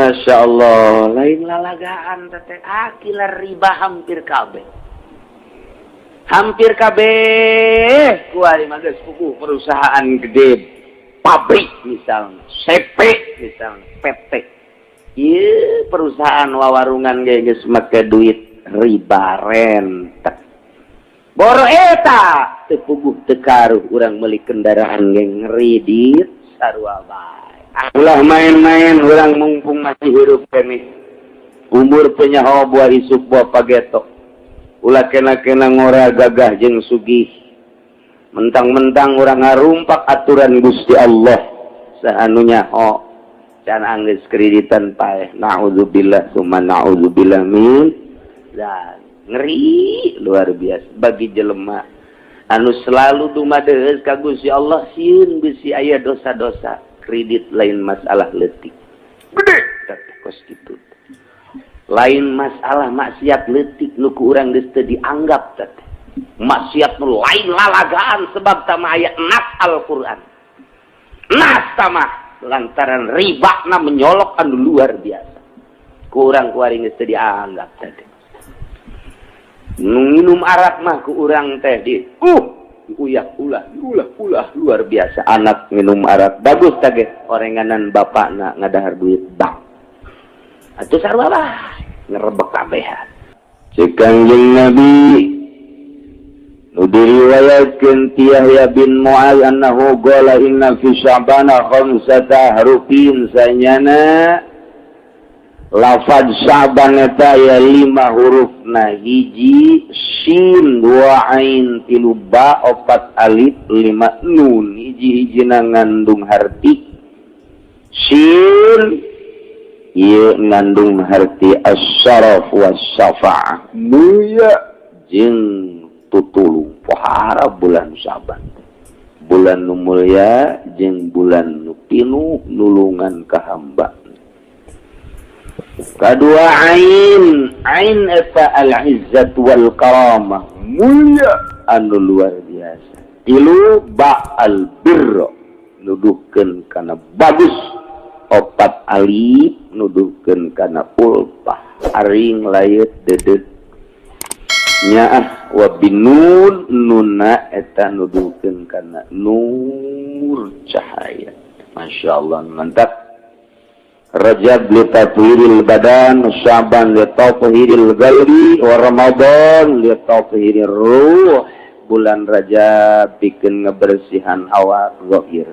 Masya Allah, lain lalagaan teteh, akilah riba hampir kabeh. Hampir kabeh kuari mah geus puguh perusahaan gede, pabrik misalnya, CP misalnya, PT. Ieu perusahaan wawarungan ge geus make duit riba rentek. Boro eta teu puguh teu karuh urang meuli kendaraan ge ngredit sarua bae. Ulah main-main urang mumpung masih hirup keneh. Umur teu nyaho buah isuk buah pageto. Ulah kena-kena ngora gagah jeung sugih. Mentang-mentang urang ngarumpak aturan Gusti Allah. Saha nu nyaho can anggeus kreditan paeh. Na'udzubillah summa na'udzubillah min dan ngeri luar biasa bagi jelema anu selalu dumadeus ka Gusti Allah, sieun bisi aya dosa-dosa. Kredit lain masalah leutik, gede kos kitu, lain masalah maksiat leutik nu ku urang geus teu dianggap teh maksiat nu lain lalagaan, sebab tama aya nas Al-Qur'an, nas tama lantaran riba na menyolok anu luar biasa, ku urang kuari geus teu dianggap teh. Nu minum arak mah ku urang teh di uyak ulah ulah ulah luar biasa. Anak minum arak bagus tage orenganan bapakna ngadahar duit bank atuh, sarua lah ngerebek kabehan. Cek Kangjeng Nabi nu diriwayatkeun ti Yahya bin Mu'adz annahu qala inna fi sya'bana khamsata harufin, sanyana lafaz Sya'ban eta aya lima hurufna: hiji sin, dua ain, tilu ba, opat alif, lima nun. Hiji-hijina ngandung harti. Sin ieu ngandung harti as-syaraf was-syafaah, mulia jeung tutulung. Pohara bulan Syaban, bulan nu mulia jeung bulan nu pinuh nulungan ka hamba. Kedua ain, ain eta al-izzat wal karamah, mulia anu luar biasa. Tilu ba al birra, nuduhkeun kana bagus. Opat alif nuduhkeun kana ulfah, aring layet dedet nyaah. Wa binun, nuna eta nuduhkeun kana nur, cahaya. Masya Allah, mantap. Rajab li tathhiril badan, Syaban li tathhiril qalbi, wa Ramadan li tathhirir ruh. Bulan Rajab bikin ngebersihan awak zahir.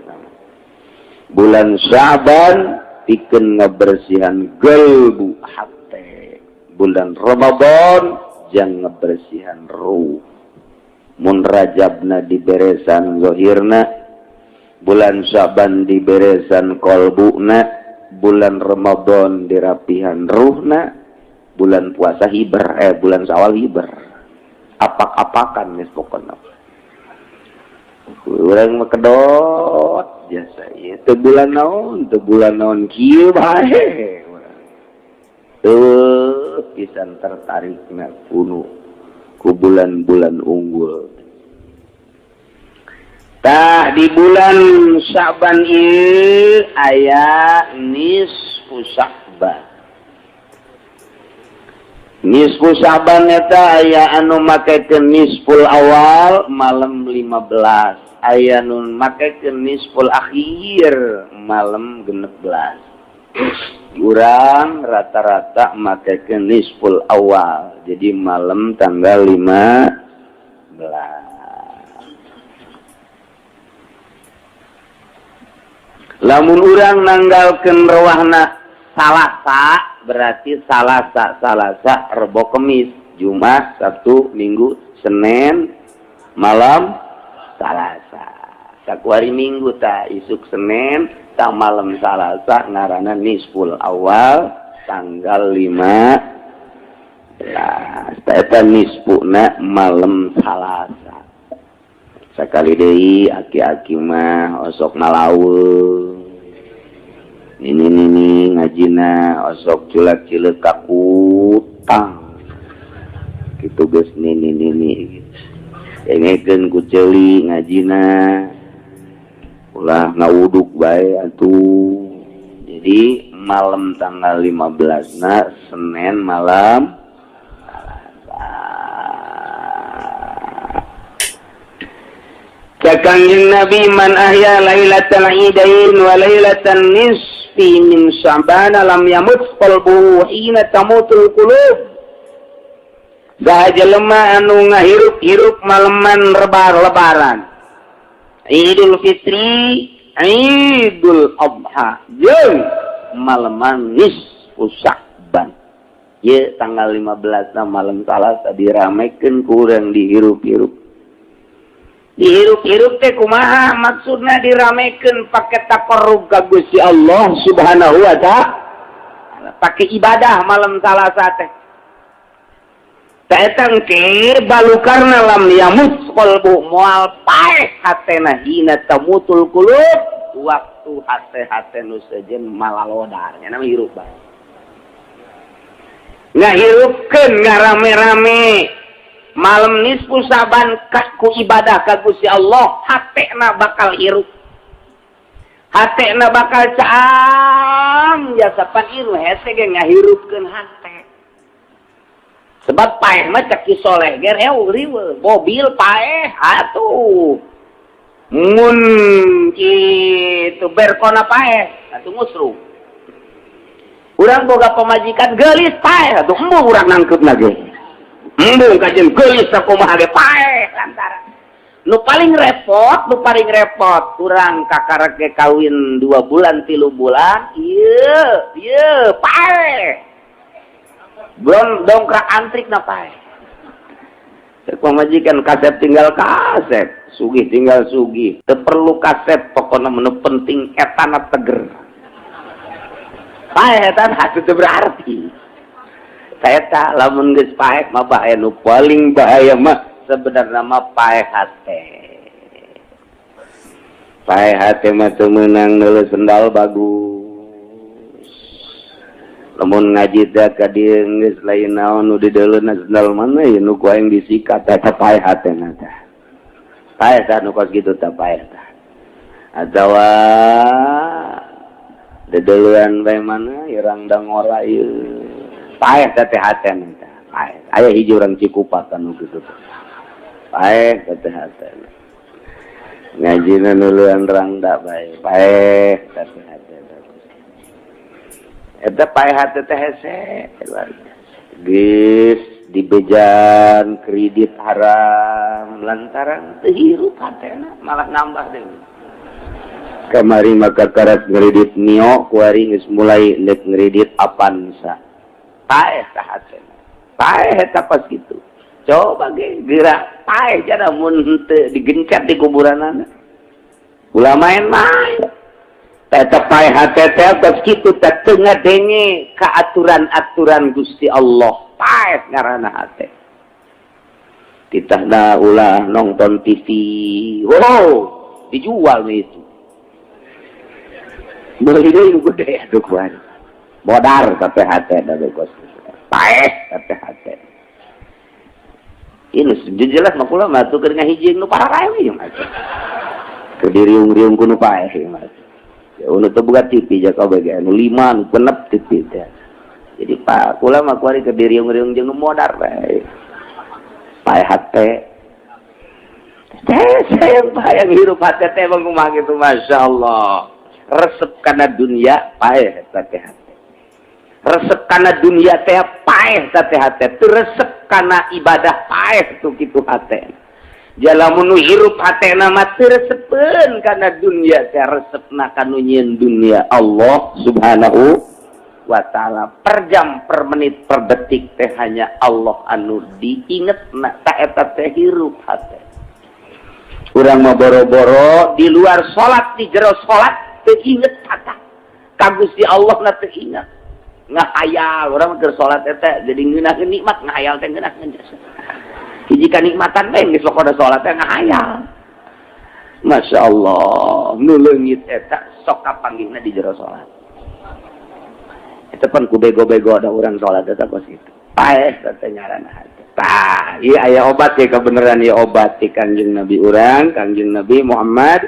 Bulan Syaban bikin ngebersihan gelbu, hate. Bulan Ramadan jang ngebersihan ruh. Mun Rajabna diberesan zahirna, bulan Syaban diberesan kolbuna, bulan Ramadan dirapihan ruhna, bulan puasa hiber, bulan Syawal hiber. Apak-apakan geus pokona. Urang mah kedot biasa ieu teu bulan naon, teu bulan naon, kieu bae. Teu pisan tertarikna kuno ku bulan-bulan unggul. Tah, di bulan Syaban ieu aya nisfu Sya'ban. Nisfu Sya'ban eta aya anu makekeun nisful awal malam 15, aya nu makekeun nisful akhir malam 16. Urang rata-rata makekeun nisful awal, jadi malam tanggal 15. Lamun urang nanggalkeun rewahna Salasa, berarti Salasa, Salasa, Rebo, Kemis, Jumat, Sabtu, Minggu, Senin, malam Salasa. Sakuari Minggu ta isuk Senin ta malam Salasa ngaranna nisful awal tanggal 15. Eta nisfuna malam Salasa. Sakali deui, aki-aki mah osok ngalaweung, ini nini ngajina osok culak cileuk kakutang gitu, geus nini nini dengekeun ku ceuli ngajina, ulah ngawuduk bae atuh. Jadi Malam tanggal 15 na Senin malam Salasa. Kangjeng Nabi, "Man ahya lailatal idain wa lailatan nisfi min Sya'ban lam yamut qalbuhu hina tamutul qulub." Saha jelema anu ngahirup-hirup maleman rebar lebaran Idul Fitri, Idul Adha jeung maleman nisfu Sya'ban, ye tanggal 15 na malam Salasa diramekeun kurang dihirup-hirup. Dihirup-hirup teh kumaha maksudna? Diramekeun pake taqarrub ka Gusti Allah Subhanahu wa Ta'ala, pake ibadah malam Salasa teh. Eta engke balukarna lam yamut qalbu, moal paeh hatena, hina tamutul qulub, waktu hate-hate nu sejen malalodar nya nama hirup bae. Ngahirupkeun, ngarame-rame malam nisfu Saban ku ibadah ka Gusti Allah, hatena bakal hirup, hatena bakal caang jasa pan ieu hese ge ngahirupkeun hate. Sebab paeh mah cek Ki Soleh ge riweuh, mobil paeh atuh, mun kitu berkona paeh atuh, ngusruh. Urang boga pamajikan geulis paeh atuh, embung urang nangkeupna ge, embung kajeun geulis sakumaha ge paeh. Lantaran nu paling repot, nu paling repot urang kakarek ge kawin 2 bulan, 3 bulan, ieu ieu paeh, belum dongkrak antrik na paeh. Pamajikan kasep tinggal kasep, sugih tinggal sugih, teu perlu kasep, pokoknya menu penting etana teger. Paeh eta itu berarti eta lamun geus paeh mah bahaya. Nu paling bahaya mah sebenarnya mah paeh hate. Paeh hate mah teu meunang neuleuh sendal bagus. Lamun ngaji teh ka dieu geus lain naon nu dideuleuna, sendal mana ya nu ku aing disikat, eta paeh hatena teh. Paeh tah nu kos kitu teh, paeh tah. Atawa dedeuleuan bae mana irang dangora ieu, paeh teh teh hatena teh paeh. Aya hiji urang Cikupa nu kitu teh, paeh teh teh hatena. Ngajina nuluan rangda bae, paeh teh teh hatena. Eta paeh hate teh hese luar biasa. Geus dibejan kredit haram lantaran teu hirup hatena, malah nambah deui. Kamari maka karat ngredit Mio, kuari geus mulai nek ngredit Avanza, paeh tah hatena, paeh eta pas kitu. Coba ge geura paeh jada mun henteu digencet di kuburanana, ulah main-main. Eta paeh hate teh kos kitu teh, teu ngadenge ka aturan-aturan Gusti Allah, paeh ngaranna hate. Titahna ulah nonton TV, wow, dijual nih itu, beli deui nu gede atuh kuari modar. Tapi hate da kos paeh tapi hate ini jelas mah. Kula mah tuh keur ngahiji nu pararae we mah, keur diriung-riung ku nu paeh mah. Ya nu teu boga TV ja kabeh ge nu lima, nu genep TV teh. Jadi pak kula mah kuari keur diriung-riung jeung nu modar bae, paeh hate teh. Saya bayang hirup hate teh emang kumaha gitu, Masya Allah. Resep kana dunia, paeh eta teh hate. Resep kana dunia teh, paeh teh hate. Teu resep kana ibadah, paeh tuh kitu hate. Jalamun nu hirup hatena mah teu resepeun kana dunia teh, resepna kanu nyieun dunia, Allah Subhanahu wa Ta'ala. Per jam, per menit, per detik teh hanya Allah anu diinget na, ta eta teh hirup hate. Urang mah boro-boro di luar salat, di jero salat teu inget kata ka Gusti Allah na, teu inget, ngahayal. Urang mah keur salat eta jadi ngeunaheun nikmat, ngahayal teh ngeunaheun jasa hiji kanikmatan bae, geus pokona salat teh ngahayal. Masya Allah, nu leungit eta sok kapanggihna di jero salat. Eta pan ku bego-bego ada urang salat eta kos kitu, paeh teh ngaranna hate. Tah, ieu aya obat ya, kebenaran ieu obat ti Kangjeng Nabi urang, Kangjeng Nabi Muhammad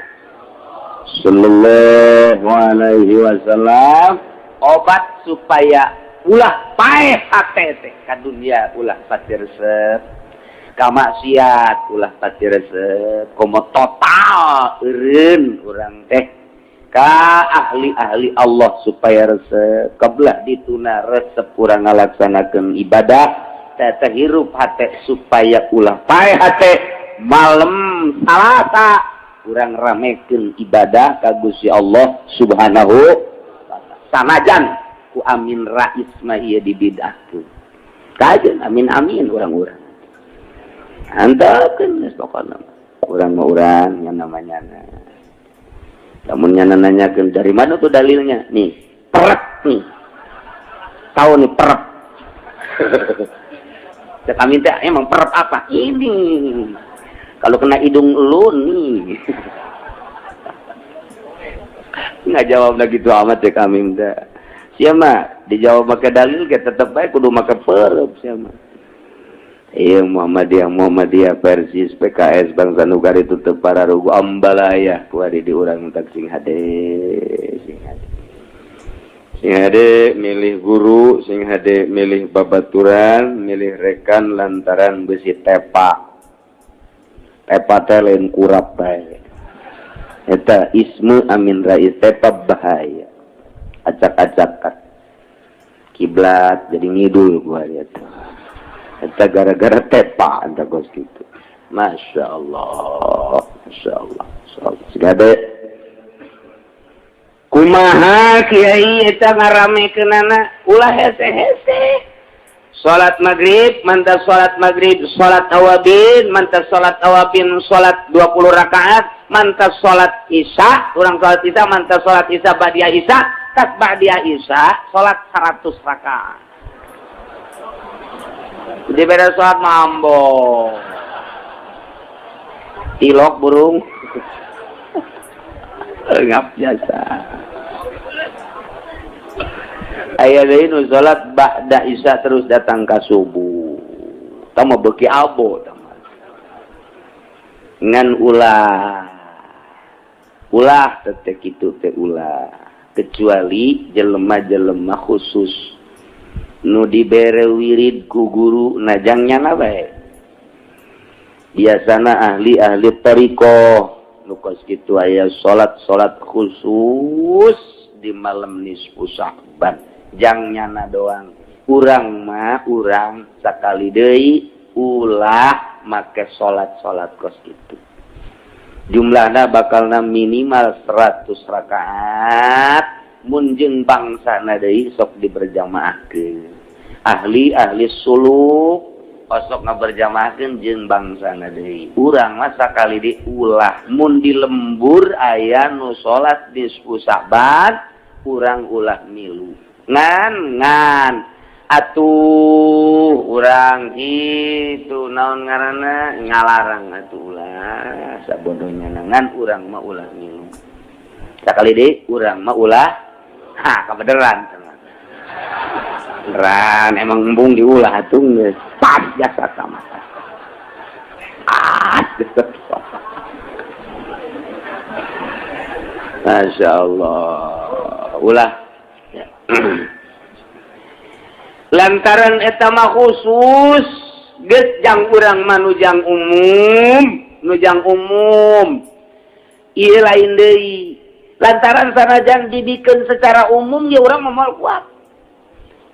sallallahu alaihi wasallam. Obat supaya ulah paeh hate teh ka dunia, ulah pati resep ka maksiat, ulah pati resep, komo total eureun urang teh ka ahli-ahli Allah supaya resep kebelah dituna, resep kurang ngalaksanakeun ibadah teh, hirup hate supaya ulah paeh hate. Malam Salasa urang ramekeun ibadah ka Gusti Allah Subhanahu, sanajan ku Amin Rais mah ieu dibidahkeun. Kajeun amin amin urang-urang antepkeun geus, pokona urang mah urang yang namanya. Lamun nya nanyakeun dari mana tuh dalilnya, nih perek nih, tahu nih perek. Cek Amin teh, emang perep apa ini kalau kena hidung lu nih? Nggak jawab lagi tuh amat. Cek Amin teh, siapa dijawab pakai dalil kita tetap baik kudu make perep. Siapa? Iya, Muhammadiyah, Muhammadiyah, Persis, PKS, Bangsa Nugar itu teu pararugu ambalaya kuari di urang. Tak sing hade, sing hade, sing hade milih guru, sing hade milih babaturan, milih rekan, lantaran besi tepa. Tepa teh lain kurap bae. Eta ismu Amin Rais, tepa bahaya, acak-acakan kiblat jadi ngidul gua lihat. Eta gara-gara tepa anta kos gitu. Masya Allah, Masya Allah, Masya Allah. Segade kumaha kiai eta ngaramekeunana? Ulah hese-hese. Salat maghrib, mantap salat maghrib, salat awabin, mantap salat awabin, salat 20 rakaat, mantap salat isya, urang salat isya, mantap salat isya, ba'dia isya, tas ba'dia isya, salat 100 rakaat. Di beda salat mambo. Tilok burung. Ngap jasa. Aya deui nu salat ba'da isya terus datang ka subuh. Tah beuki abo tah. Ngan ulah. Ulah teh kitu teh ulah. Kecuali jelema-jelema khusus nu dibere wirid ku guru najang nyana bae. Biasana ahli-ahli thariqah nu kos kitu aya salat-salat khusus di malam nisfu Sya'ban jang nyana doang. Urang mah urang sakali deui ulah make salat-salat kos kitu. Jumlahna bakalna minimal 100 rakaat. Mun jeung bangsana deui sok diberjamaahkeun. Ahli-ahli suluk osok ngaberjamaahkeun jeung bangsana deui. Urang mah sakali di ulah. Mun di lembur aya nu salat nisfu Sya'ban, urang ulah milu. Ngan ngan atuh urang itu naon ngaranna ngalarang atuh ulah sabodohnya, ngan urang mah ulah milu. Sakali deui, urang mah ulah. Ha, kebenaran beneran emang embung diulah atuh geus pas jasa sama ah. Masya Allah, ulah ya. Lantaran eta mah khusus geus jang urang mah nujang umum, nujang umum ieu lain deui. Lantaran sanajan dibikin secara umum ya urang mah moal kuat,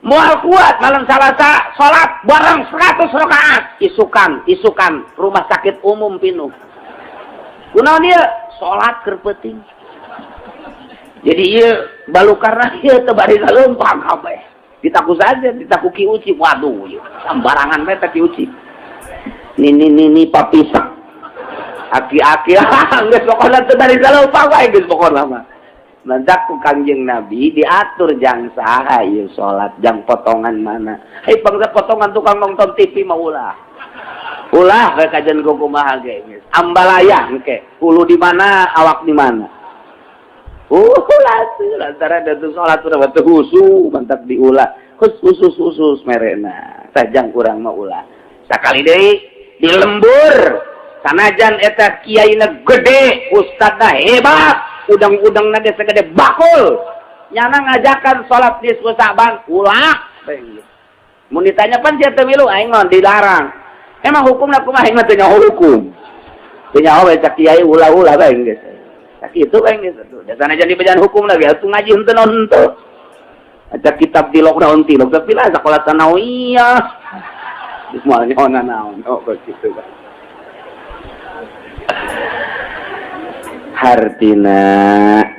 moal kuat. Malam Salasa salat bareng 100 rakaat, isukan isukan rumah sakit umum pinuh. Kunaon ieu? Salat keur peuting. Jadi ieu balukarna ieu teu bari leumpang kabeh ditaku saja, ditaku Ki Uci. Waduh, ieu sambarangan bae teh Ki Uci. Nini nini papisak aki-aki geus pokona teu bari leumpang wae geus pokona mah. Mantak ku Kangjeng Nabi diatur jang saha ieu salat, jang potongan mana. Hei, bangsa potongan tukang nonton TV mah ulah. Ulah ke kajian kumaha ge geus. Ambalaya engke, hulu di mana, awak di mana. Ulah tuh lantaran da tuh salat udah batu khusus mantap diulah. Khusus khusus merena. Sajang kurang mah ulah. Sakali deui di lembur sanajan eta kiaina gede, ustadna hebat, udang-udang nage segede bakul. Nyana ngajakan salat nisfu Sa'ban ulah. Mun ditanya pan sia teu milu aing mah dilarang. Emang hukumna kumaha aing mah teu nyaho hukum. Teu nyaho we cak kiai ulah-ulah bae geus. Cak kitu bae geus atuh. Da sanajan dibejan hukum lagi atuh ngaji henteu naon henteu. Aja kitab tilok naon tilok tapi lah sekolah sanawiyah. Geus moal nyaho naon oh kitu bae. Hartina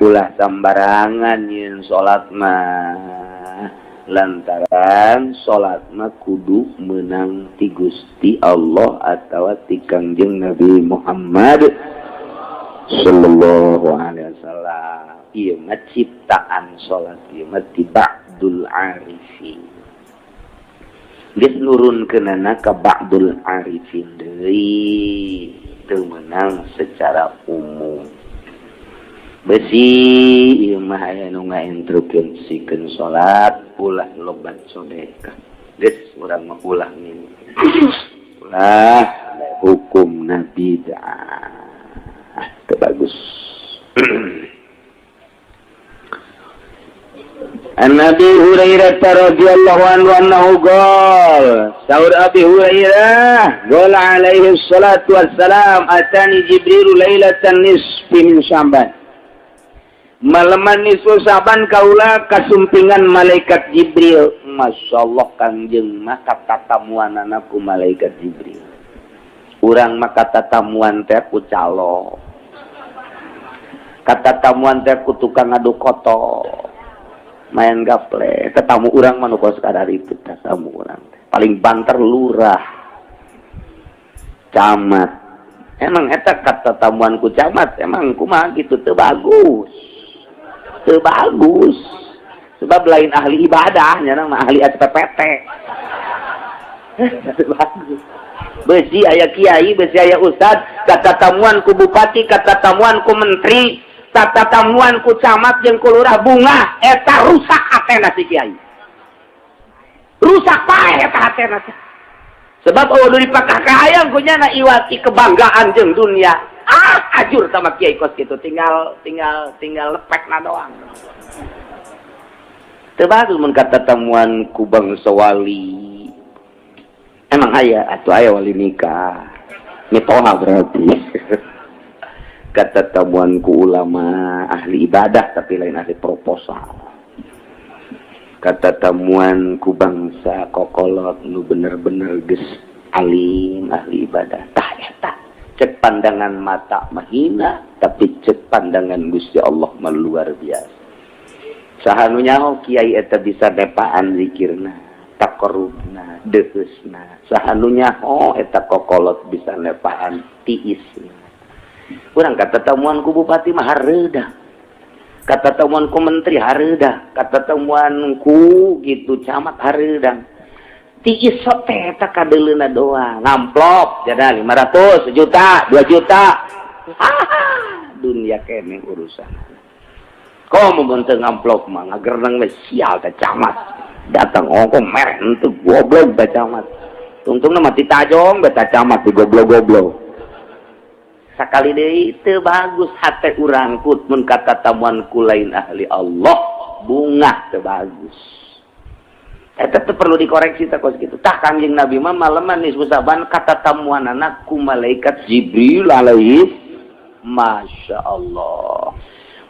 ulah sambarangan nyeun salat mah lantaran salat mah kudu meunang ti Gusti Allah atawa ti Kangjeng Nabi Muhammad sallallahu alaihi wasallam. Ieu mah ciptaan salat ieu mah ti ba'dul arifin. Geus nurunkeunana ka ba'dul arifin deui teu meunang secara umum. Besi ieu mah aya nu ngainstruksikeun salat ulah lobat sedekah. Geus urang mah ulah minum. Ulah hukumna bid'ah. Teu bagus. An Abi Hurairah radhiyallahu anhu annahu qala saur Abi Hurairah qala alaihi salatu wassalam atani Jibril lailatan nisfi min Sya'ban. Malaman nisfu Sa'ban kaula kasumpingan malaikat Jibril. Masya Allah Kangjeng mah katatamuanana ku malaikat Jibril. Urang mah katatamuan teh ku calo. Katatamuan teh ku tukang ngadu koto. Main gaple. Tetamu urang mah nu kos kadar itu tetamu urang teh. Paling banter lurah. Camat. Emang eta katatamuan ku camat emang kumaha kitu teu bagus. Teu bagus sebab lain ahli ibadah nya mah ahli SPPT. Teu bagus. Besi aya kiai, besi aya ustad, katatamuan ku bupati, katatamuan ku menteri, katatamuan ku camat jeung ku lurah bunga eta rusak hatena si kiai. Rusak pae eta hatena. Sebab eueuh dipakah kahayang ku nyana iwati kebanggaan jeung dunia. Ah, ajur sama kiai kos gitu, tinggal lepekna doang. Teu bagus mun katatamuan ku bangsa wali. Emang aya atuh aya wali nikah. Mitoha berarti. Katatamuan ku ulama ahli ibadah tapi lain ahli proposal. Katatamuan ku bangsa kokolot nu bener-bener geus alim ahli ibadah. Tah eta cek pandangan mata mahina tapi cek pandangan Gusti Allah mah luar biasa. Saha nu nyaho kiai eta bisa nepaan zikirna, taqarrubna, deheusna. Saha nu nyaho eta kokolot bisa nepaan tiisna. Urang katatamuan ku bupati mah hareudah. Katatamuan ku menteri hareudah, katatamuan ku gitu camat hareudah. Tiis teh eta kadeuleuna doang, ngamplop jada 500, 1 juta, 2 juta. Dunia kene urusan. Komo mun teu ngamplop mah ngagerneng we sial teh camat. Datang ongko mereh henteu goblok teh camat. Tungtungna mah tajong beta camat di goblok-goblok. Sakali deui teu bagus hate urang kut mun katatamuan ku lain ahli Allah, bungah teu bagus. Eta teh perlu dikoreksi teh kos kitu. Tah Kangjeng Nabi mah maleman nisfu Sa'ban katatamuanana ku malaikat Jibril alaihi. Masya Allah.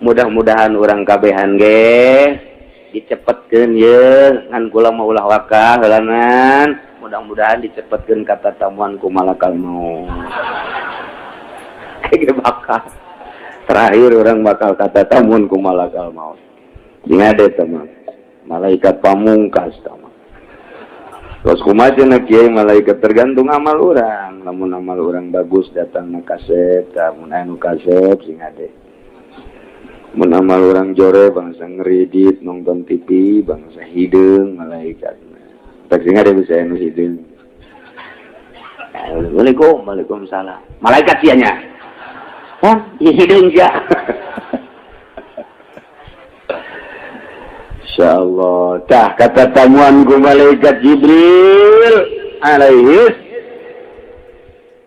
Mudah-mudahan urang kabehan ge dicepetkeun ye ngan kula mah ulah wakah heulanan. Mudah-mudahan dicepetkeun katatamuan ku malakal maut. Kayak bakal terakhir orang bakal katatamuan ku malakal maut. Sing ada teman malaikat pamungkas teman. Terus kumaha cenah kiai malaikat tergantung amal orang. Lamun amal orang bagus datang na kasep, lamun anu kasep sing ade. Mun amal orang jore bangsa ngeridit nonton TV bangsa hideung malaikat. Tak sing ade bisa anu hideung. Assalamualaikum, waalaikumsalam. Malaikat sia nya. Hah, hideung sia. Insyaallah. Tah kata tamuan ku malaikat Jibril alaihi.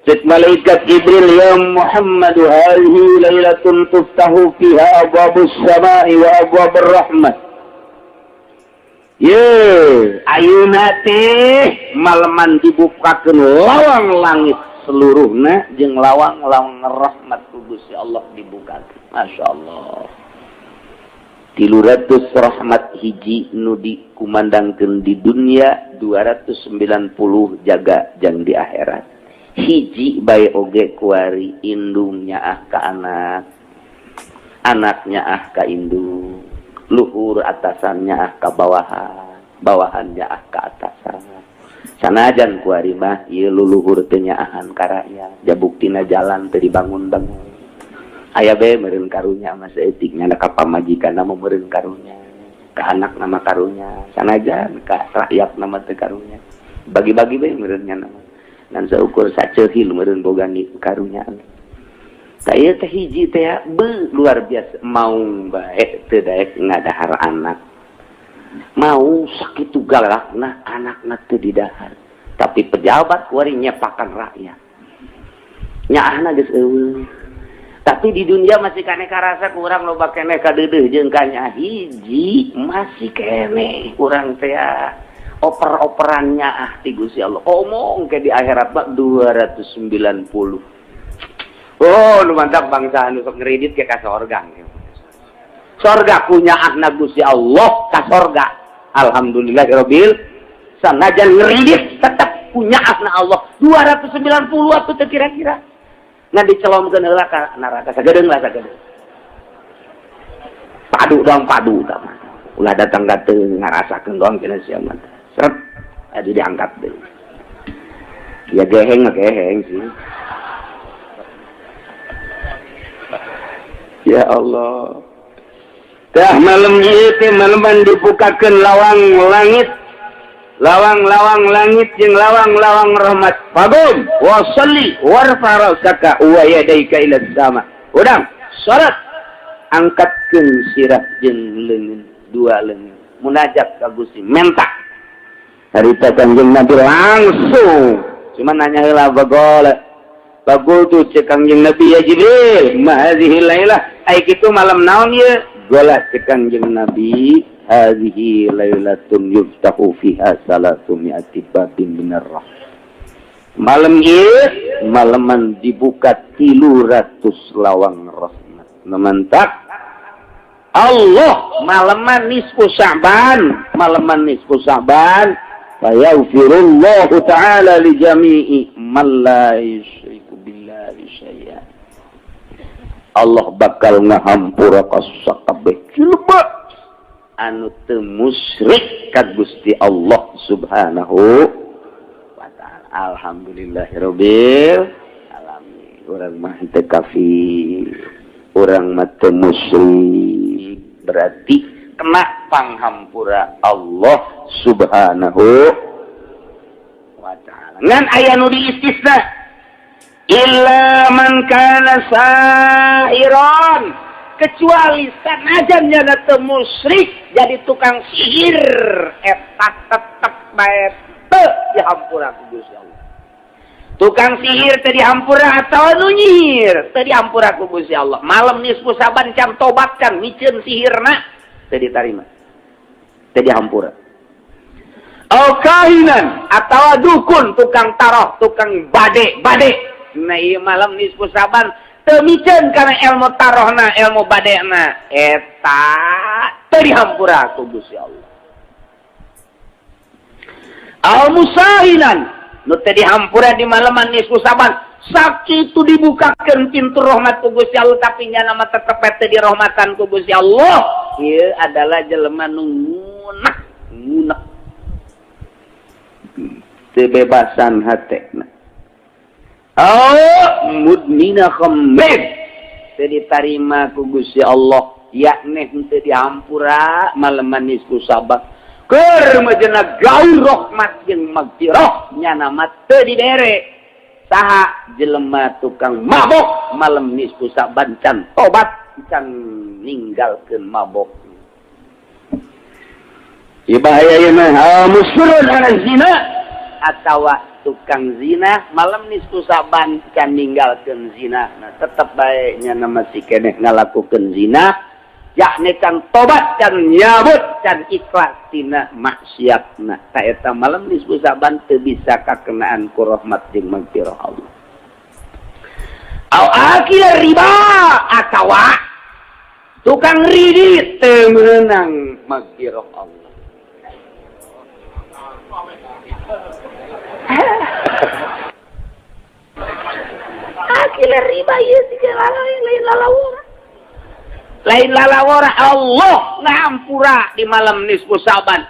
Cek malaikat Jibril, ya Muhammad, hadhihi lailatun tuftahu fiha abwabus samai wa abwabur rahmah. Ye, ayeuna teh maleman dibukakeun lawang langit seluruhna jeung lawang-lawang rahmat ku Gusti Allah dibukakeun. Masya Allah. 300 rahmat hiji nu dikumandangkeun di dunia, 290 jaga jang di akhirat. Hiji bae oge kuari indung nyaah ka anak, anaknya ah ka indung, luhur atasannya ah ka bawahan, bawahannya ah ka atasan. Sanajan kuari mah ieu luluhur teu nyaahan ka rakyat, ja buktina jalan teu dibangun-bangun. Aya bae meureun karunya mah saeutik nya, ka pamajikan mah meureun karunya, ka anak nama karunya, sanajan ka rakyat nama teu karunya. Bagi-bagi bae meureun nya nama ngan saukur saceuhil meureun boga karunya. Saya teh hiji teh be luar biasa, mau bae teu daek ngadahar anak, mau sakitu galakna anakna teu didahar, tapi pejabat kuari nyepakan rakyat, nyaahna geus euweuh. Tapi di dunia masih keneh karasa kurang loba keneh kadeudeuh jeung kanya hiji masih keneh urang teh oper-operannya ah ti Gusti Allah omong ke di akhirat mah 290. Oh, nu mantap bangsa anu sok ngeridit ke ka sorga. Sorga punya ahna Gusti Allah ka sorga. Alhamdulillahirabbil, sanajan ngeridit tetap punya ahna Allah 290 atuh teu kira-kira. Ngan dicelomkeun heula ka neraka sagedeung lah, sagedeung. Padu doang, padu tah mah. Ulah datang ka teu ngarasakeun doang cenah sia mah. Seret adu diangkat deui. Ya geheng mah geheng sih. Ya Allah. Tah malam ieu teh maleman dibukakeun lawang langit. Lawang-lawang langit jeung lawang-lawang rahmat. Fagum wa salli warfa ra'saka wa yadayka ila sama. Udang, salat. Angkatkeun sirah jeung leungeun, dua leungeun. Munajat ka Gusti, menta. Harita Kangjeng Nabi langsung. Cuma nanya heula bagol. Bagul tu cek Kangjeng Nabi, ya Jibril, ma hadhihi lailah? Ai kitu malam naon ieu? Gola cek Kangjeng Nabi, hadhihi lailatun yuftahu fiha salatu mi'ati babin minar rahmah. Malam ieu malaman dibuka 300 lawang rahmat. Mantap. Allah malaman nisfu Sya'ban, malaman nisfu Sya'ban fayaghfirullahu ta'ala li jami'i man la yusyriku billahi syai'a. Allah bakal ngahampura ka sakabeh jelema anu teu musyrik ka Gusti Allah Subhanahu wa ta'ala. Alhamdulillahirabbil alamin. Urang mah teu kafir, urang mah teu musyrik, berarti kena panghampura Allah Subhanahu wa ta'ala. Ngan aya nu diistisna, illa man kana sahiran, kecuali sanajan nyana teu musyrik jadi tukang sihir, eta tetep bae teu dihampura ku Gusti Allah. Tukang sihir teu dihampura atawa nu nyihir teu dihampura ku Gusti Allah. Malam nisfu Saban can tobat, can miceun sihirna, teu ditarima, teu dihampura. Au kahinan atawa dukun, tukang taroh, tukang bade bade. Nah, ieu malam nisfu Saban teu miceun kana ilmu tarohna, ilmu badena, eta teu dihampura ku Gusti Allah. Al musahinan nu teu dihampura di malaman nisfu Saban, sakitu dibukakeun pintu rahmat ku Gusti Allah tapi nyana mah tetep teu dirahmatan ku Gusti Allah. Ieu adalah jelema nu ngunek ngunek, teu bebasan hatena. Oh, mudmina khamrin teu ditarima ku Gusti Allah, yakni teu dihampura malaman nisfu Saban. Keur majena gaul rahmat jeung magfirah nyana mah teu dibere. Saha? Jelema tukang mabok malam nisfu Saban can tobat, can ninggalkeun mabok. Ieu bahaya ieu mah. Musyrun ala zina atawa tukang zina malam nisfu Saban can ninggalkeun zina. Nah, tetep bae nya masih keneh ngalakukeun zina. Yakni can tobat, can nyabut, can ikhlas tina maksiatna. Ta eta malam nisfu Sa'ban teu bisa kakenaan ku rahmat jeung magfirah Allah. Au akil riba atawa tukang ridit teu meunang magfirah Allah. Akil riba ieu siga lain lalawora. Lain lalawora Allah ngahampura di malam nisfu Sa'ban.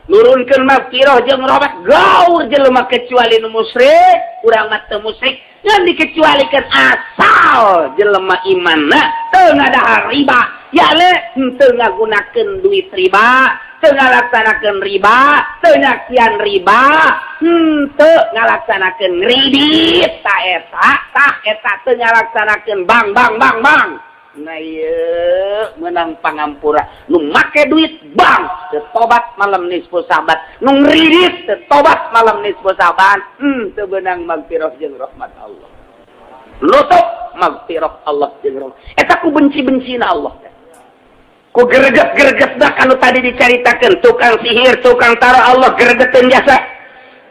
Nurunkeun magfirah jeung rahmat gaur jelema kecuali nu musyrik, urang mah teu musyrik, ngan dikecualikeun asal jelema imanna teu ngadahar riba, yale teu ngagunakeun duit riba, teu ngalaksanakeun riba, teu nyakian riba, henteu ngalaksanakeun kredit, ta eta, tah eta teu ngalaksanakeun bank bank bank bank. Nah ieu meunang pangampura nu make duit bank teu tobat malam nisfu Sa'ban, nu ngridit teu tobat malam nisfu Sa'ban, teu beunang magfirah jeung rahmat Allah. Nutup magfirah Allah jeung rahmat. Eta ku benci-bencina Allah. Ku greget-gregetna kanu tadi dicaritakeun tukang sihir, tukang taro Allah gregeteun jasa.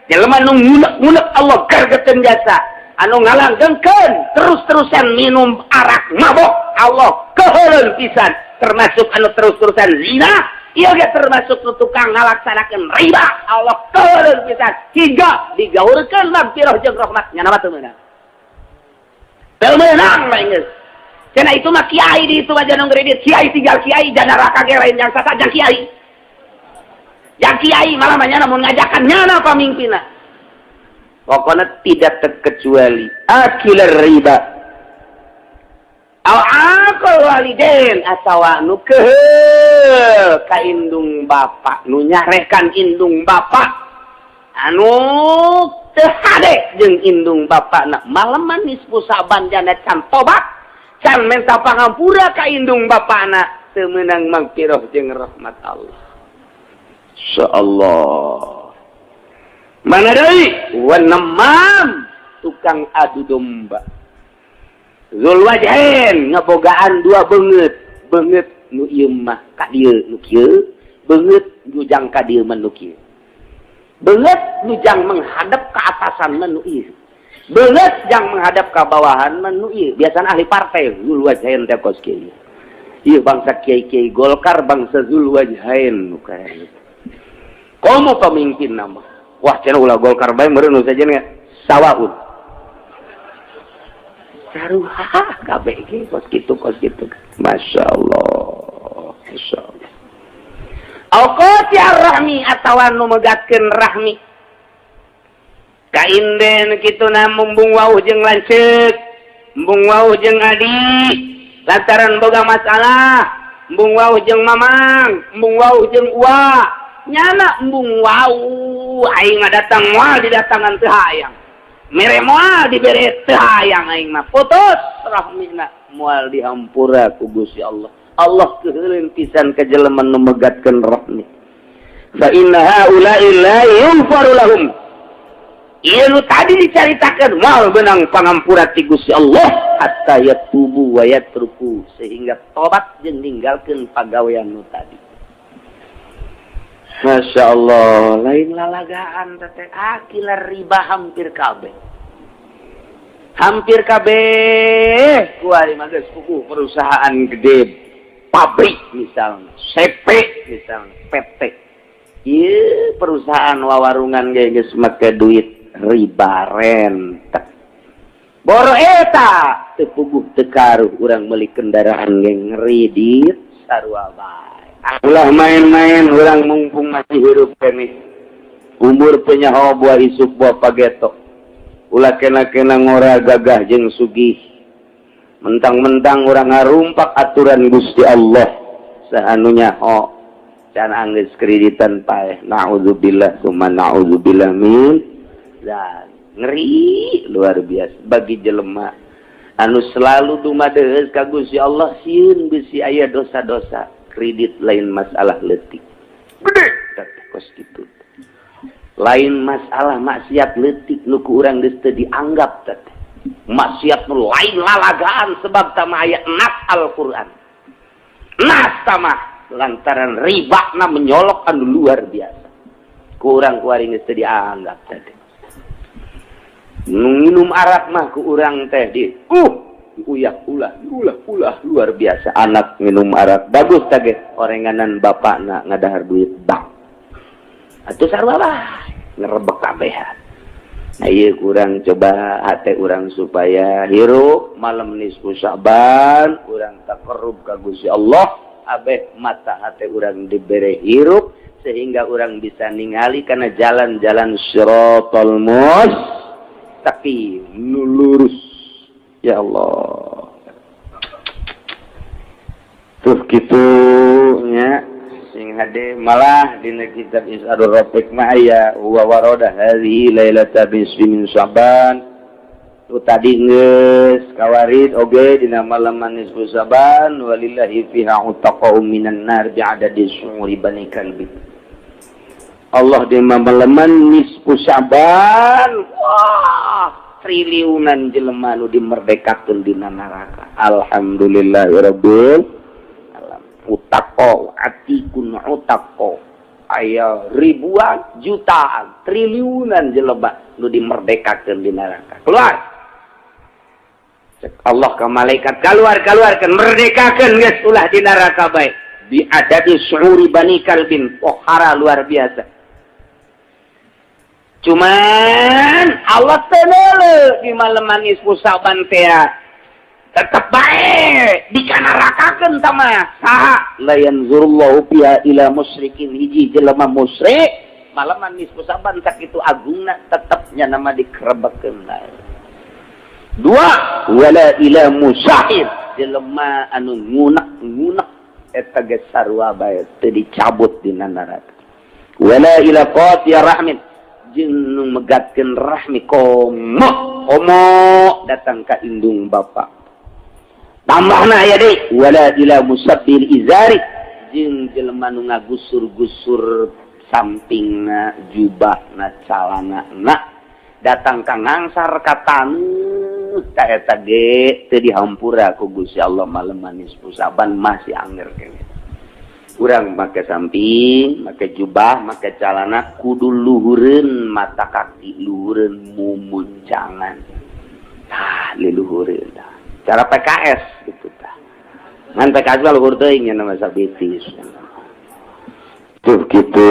Jelema nu ngunek-ngunek Allah gregeteun jasa. Anu ngalanggengkeun terus-terusan minum arak mabok Allah keheuleun pisan, termasuk anu terus-terusan zina ieu ge termasuk nu tukang ngalaksanakeun riba Allah keheuleun pisan hingga digaurkeun magfirah jeung rahmat nya mah teu meunang. Teu meunang mah geus. Cenah itu mah kiai di itu aja nu ngredit kiai tinggal kiai dan neraka ge lain yang sasa jang kiai. Jang kiai malah mah nyana mun ngajakan nyana pamimpinna. Pokoknya tidak terkecuali akilar riba aw akal waliden atawa nu keheul ka indung bapak, nu nyarekan indung bapak, anu teu hade jeung indung bapakna malaman nisfu Sa'ban jana can tobat, can menta pangampura ka indung bapakna teu meunang magfirah jeung rahmat Allah. Insyaallah. Mana deui? Wanemam tukang adu domba. Zul wajhain ngabogaan dua beungeut, beungeut nu ieu mah ka dieu nu kieu, beungeut nu jang ka dieu mah nu kieu. Beungeut nu jang menghadap ke atasan mah nu ieu. Beungeut jang menghadap ka bawahan mah nu ieu. Biasana ahli partai zul wajhain teh kos kieu. Ieu bangsa kiai-kiai Golkar bangsa zul wajhain nu kaya gitu. Komo pemimpin nama. Wah, cenah ulah Golkar bae meureun nu sajen sawaun. Saruha kabeh ge kos kitu kos kitu. Masyaallah. Masyaallah. Au qati ar-rahmi atawa nu megatkeun rahmi. Kainden kituna mumbung wauh jeung lanceuk, embung wauh jeung adi, lantaran boga masalah, embung wauh jeung mamang, embung wauh jeung uwa. Nyana embung wauh aing ngadatang moal didatangan teu hayang. Mere moal dibere teu hayang aing mah. Putus rahmina moal dihampura ku Gusti Allah. Allah keuheuleun pisan ka jelema nu megatkeun rahmi. Fa inna haula'i la yughfaru lahum. Ieu nu tadi dicaritakeun moal beunang pangampura ti Gusti Allah hatta yatubu wa yatruku, sehingga tobat jeung ninggalkeun pagawean nu tadi. Masya Allah, lain lalagaan teh akilar riba hampir kabeh. Hampir kabeh kuari mah geus puguh perusahaan gede, pabrik misalnya, CP misalnya, PT. Ieu perusahaan wawarungan ge geus make duit riba rentek. Boro eta teu puguh teu karuh urang meuli kendaraan ge ngredit sarua bae. Ulah main-main urang mumpung masih hirup keneh. Umur penyaho buah isuk buah pageto. Ulah kena-kena ngora gagah jeung sugih. Mentang-mentang urang ngarumpak aturan Gusti Allah. Saha nu nyaho can anggeus kreditan paeh. Na'udzubillah summa na'udzubillah min dan ngeri luar biasa bagi jelema anu selalu dumadeus ka Gusti Allah sieun bisi aya dosa-dosa. Kredit lain masalah leutik gede kos kitu, lain masalah maksiat leutik nu ku urang geus teu dianggap teh maksiat nu lain lalagaan sebab tama aya nas Al-Qur'an. Nas tamah lantaran ribana menyolok anu luar biasa. Kurang kuari geus teu dianggap teh. Minum arak mah ku urang teh di uyak ulah ulah ulah luar biasa. Anak minum arak bagus teh orenganan bapakna ngadahar duit bank. Atuh sarua bae ngerebek kabehan. Ayo kurang coba hati urang supaya hirup malam nisfu Sya'ban urang taqarrub ka Gusti Allah abeh mata hati urang dibere hirup sehingga urang bisa ningali kana jalan-jalan siratal mustaqim nu lurus. Ya Allah. Tuh kitu nya sing hade malah dina kitab Is'adur Rafiq mah aya wa warada hadhihi lailata nisfi min Sya'ban. Tu tadi geus kawarid oge dina malam nisfu Sya'ban walillahi fiha utaqa'u minan nar bi'adadi syu'uri bani kalbi. Allah di malaman nisfu Sya'ban wah triliunan jelema nu dimerdekakeun dina neraka. Alhamdulillahirabbil utaqo atikun utaqo aya ribuan jutaan triliunan jelema nu dimerdekakeun di neraka. Keluar cek Allah ka malaikat keluar keluarkeun merdekakeun geus ulah di neraka bae bi adadi syu'uri bani kalbin pohara luar biasa. Cuman Allah teu neuleuh di malam nisfu Sya'ban teh tetep bae dikanarakakeun tah saha la yanzurullahu fiha ila musyrikin hiji jelema musyrik malaman nisfu Sya'ban sakitu agungna tetep nya nama dikerebekeun bae. Dua wala ila musahir jelema anu ngunek-ngunek eta geus sarua bae teu dicabut dina neraka. Wala ila qati'a rahmin jeung nu megatkeun rahmi komo komo datang ka indung bapa. Tambahna aya deui wala ila musabbil izari jeung jelema nu ngagusur-gusur sampingna jubahna calanana datang ka ngangsar ka taneuh ta eta ge teu dihampura ku Gusti Allah malam nisfu Sya'ban masih anger keneh. Urang make samping, make jubah, make calana kudu luhureun mata kaki, luhureun mumuncangan. Tah liluhureun tah. Cara PKS gitu tah. Ngan PKS mah luhur teuing nya nama sabitis. Tuh kitu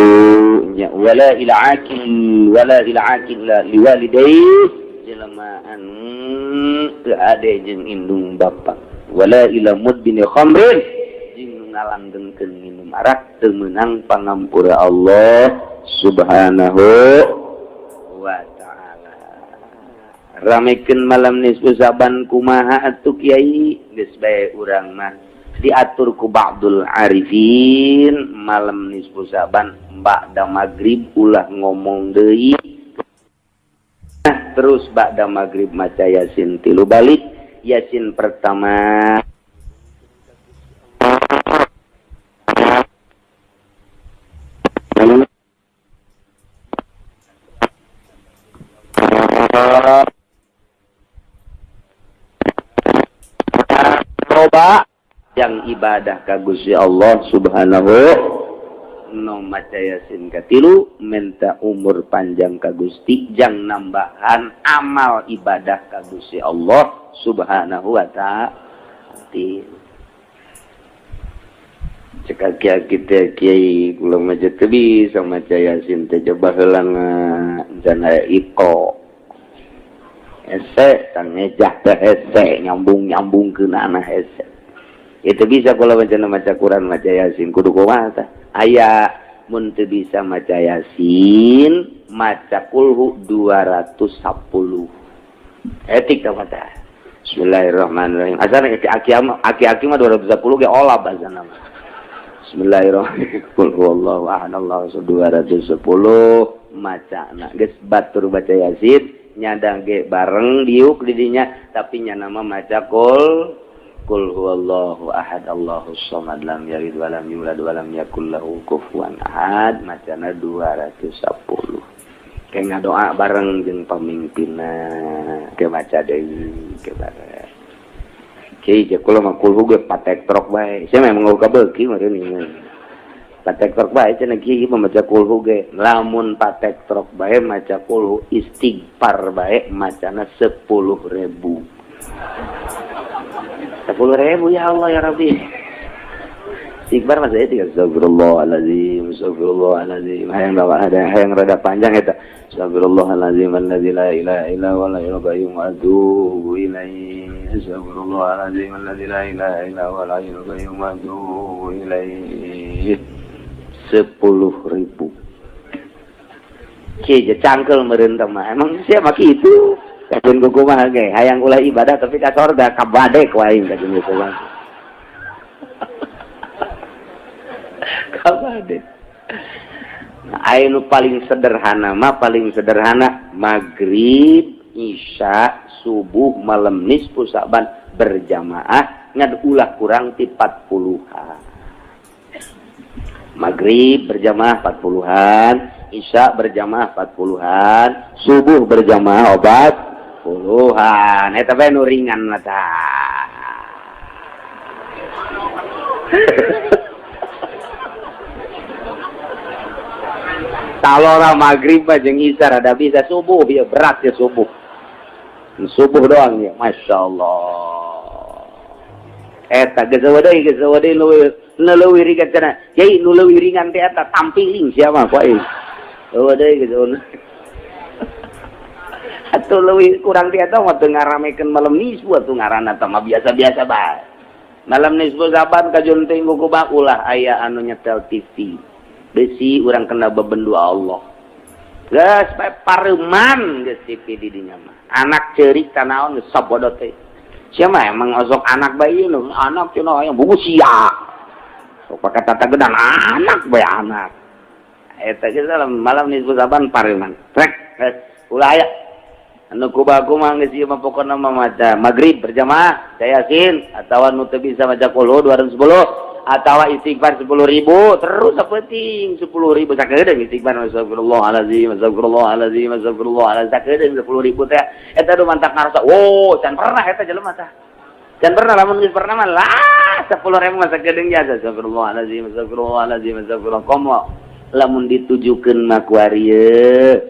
nya wala ila akil wala ila akil liwalidayhi jelema anu teu ade jeung indung bapa. Wala ila mudbini khamrin jeung ngalanggengkeun minum arak teu meunang pangampura Allah Subhanahu wa ta'ala. Ramekeun malam nisfu Sya'ban kumaha atuh kiai geus bae urang mah diatur ku ba'dul arifin malam nisfu Sya'ban ba'da magrib ulah ngomong deui. Nah, terus ba'da magrib maca Yasin tilu balik. Yasin pertama coba yang ibadah ka Gusti Allah Subhanahu no maca Yasin katilu minta umur panjang ka Gusti jang nambahan amal ibadah ka Gusti Allah Subhanahu wa ta'ala. Cek aki-aki teh kiai kula mah teu bisa maca Yasin teh coba heula can aya iko hese tang ngejah teh hese nyambung-nyambungkeun anah hese. Itu bisa kalau maca maca Quran maca Yasin kudu kumaha tah aya mun teu bisa maca Yasin maca kulhu 210 etik tah mata. Bismillahirrahmanirrahim. Asana aki-aki mah 210 ge olab asana mah. Bismillahirrahmanirrahim. Qul huwallahu ahad Allahu 210 macana geus batur baca Yasin nyadang ge bareng diuk di dinya tapi nya nama maca qul Qul huwallahu ahad Allahus samad lam yalid walam yulad walam yakul lahu kufuwan ahad macana 210. Kayak ngadoa bareng jeung pamimpinna ke maca deui ke bareng. Kiai cek kula mah kulhu ge patek trok bae. Sia memang eueuh kabeuki meureun ieu. Patek trok bae cenah kiai mah maca kulhu ge. Lamun patek trok bae maca kulhu istighfar bae macana 10.000. 10.000 ya Allah ya Rabbi. Istighfar mah saya tiga astagfirullahalazim, astagfirullahalazim. Hayang ada hayang rada panjang eta. Astagfirullahalazim allazi la ilaha illa huwal hayyul qayyum wa atubu ilaihi. Astagfirullahalazim allazi la ilaha illa huwal hayyul qayyum wa atubu ilaihi. 10.000. Kieu cangkel meureun teh mah. Emang sia mah kitu. Kajeun kumaha ge hayang ulah ibadah tapi ka sorga kabadek wae kajeun kumaha. Kabadek. Nah, anu paling sederhana mah paling sederhana maghrib, isya, subuh, malam nisfu Sa'ban berjamaah ngan ulah kurang ti 40-an. Maghrib berjamaah 40-an, isya berjamaah 40-an, subuh berjamaah obat puluhan. Eta bae nu ringan mah tah. Talora maghrib mah jeung isya rada bisa, subuh ya berat ya subuh. Subuh doang ya, Masya Allah. Eta geus deui nu leuwih ringan cenah. Yai nu leuwih ringan teh eta tampiling sia mah ku aing. Eueuh deui geus. Atuh leuwih kurang ti eta mah teu ngaramekeun malam nisfu atuh ngaranna teh mah biasa-biasa bae. Malam nisfu Sa'ban kajun teh kumaha ulah aya anu nyetel TV. Besi urang kena bebendu Allah. Geus bae pareman geus TV di dinya mah. Anak ceurik tanaon geus sabodo teh. Sia mah emang osok anak bae ieu anak cenah aya buku sia. Sok pake tata gedan anak bae anak. Eta geus malam nisfu Sa'ban pareman. Trek geus ulah aya. Anu kubaku mah geus ieu mah pokona mah maca maghrib berjamaah yasin atawa nu teu bisa maca qul 210 atawa istighfar 10.000 terus sapenting 10.000 sakedeung istighfar astagfirullahalazim astagfirullahalazim astagfirullahalazim sakedeung 10.000 teh eta nu mantak ngarasa wo can pernah eta jelema tah can pernah lamun geus pernah mah lah 10.000 mah sakedeung jasa astagfirullahalazim astagfirullahalazim astagfirullah komo lamun ditujukeun mah ku ari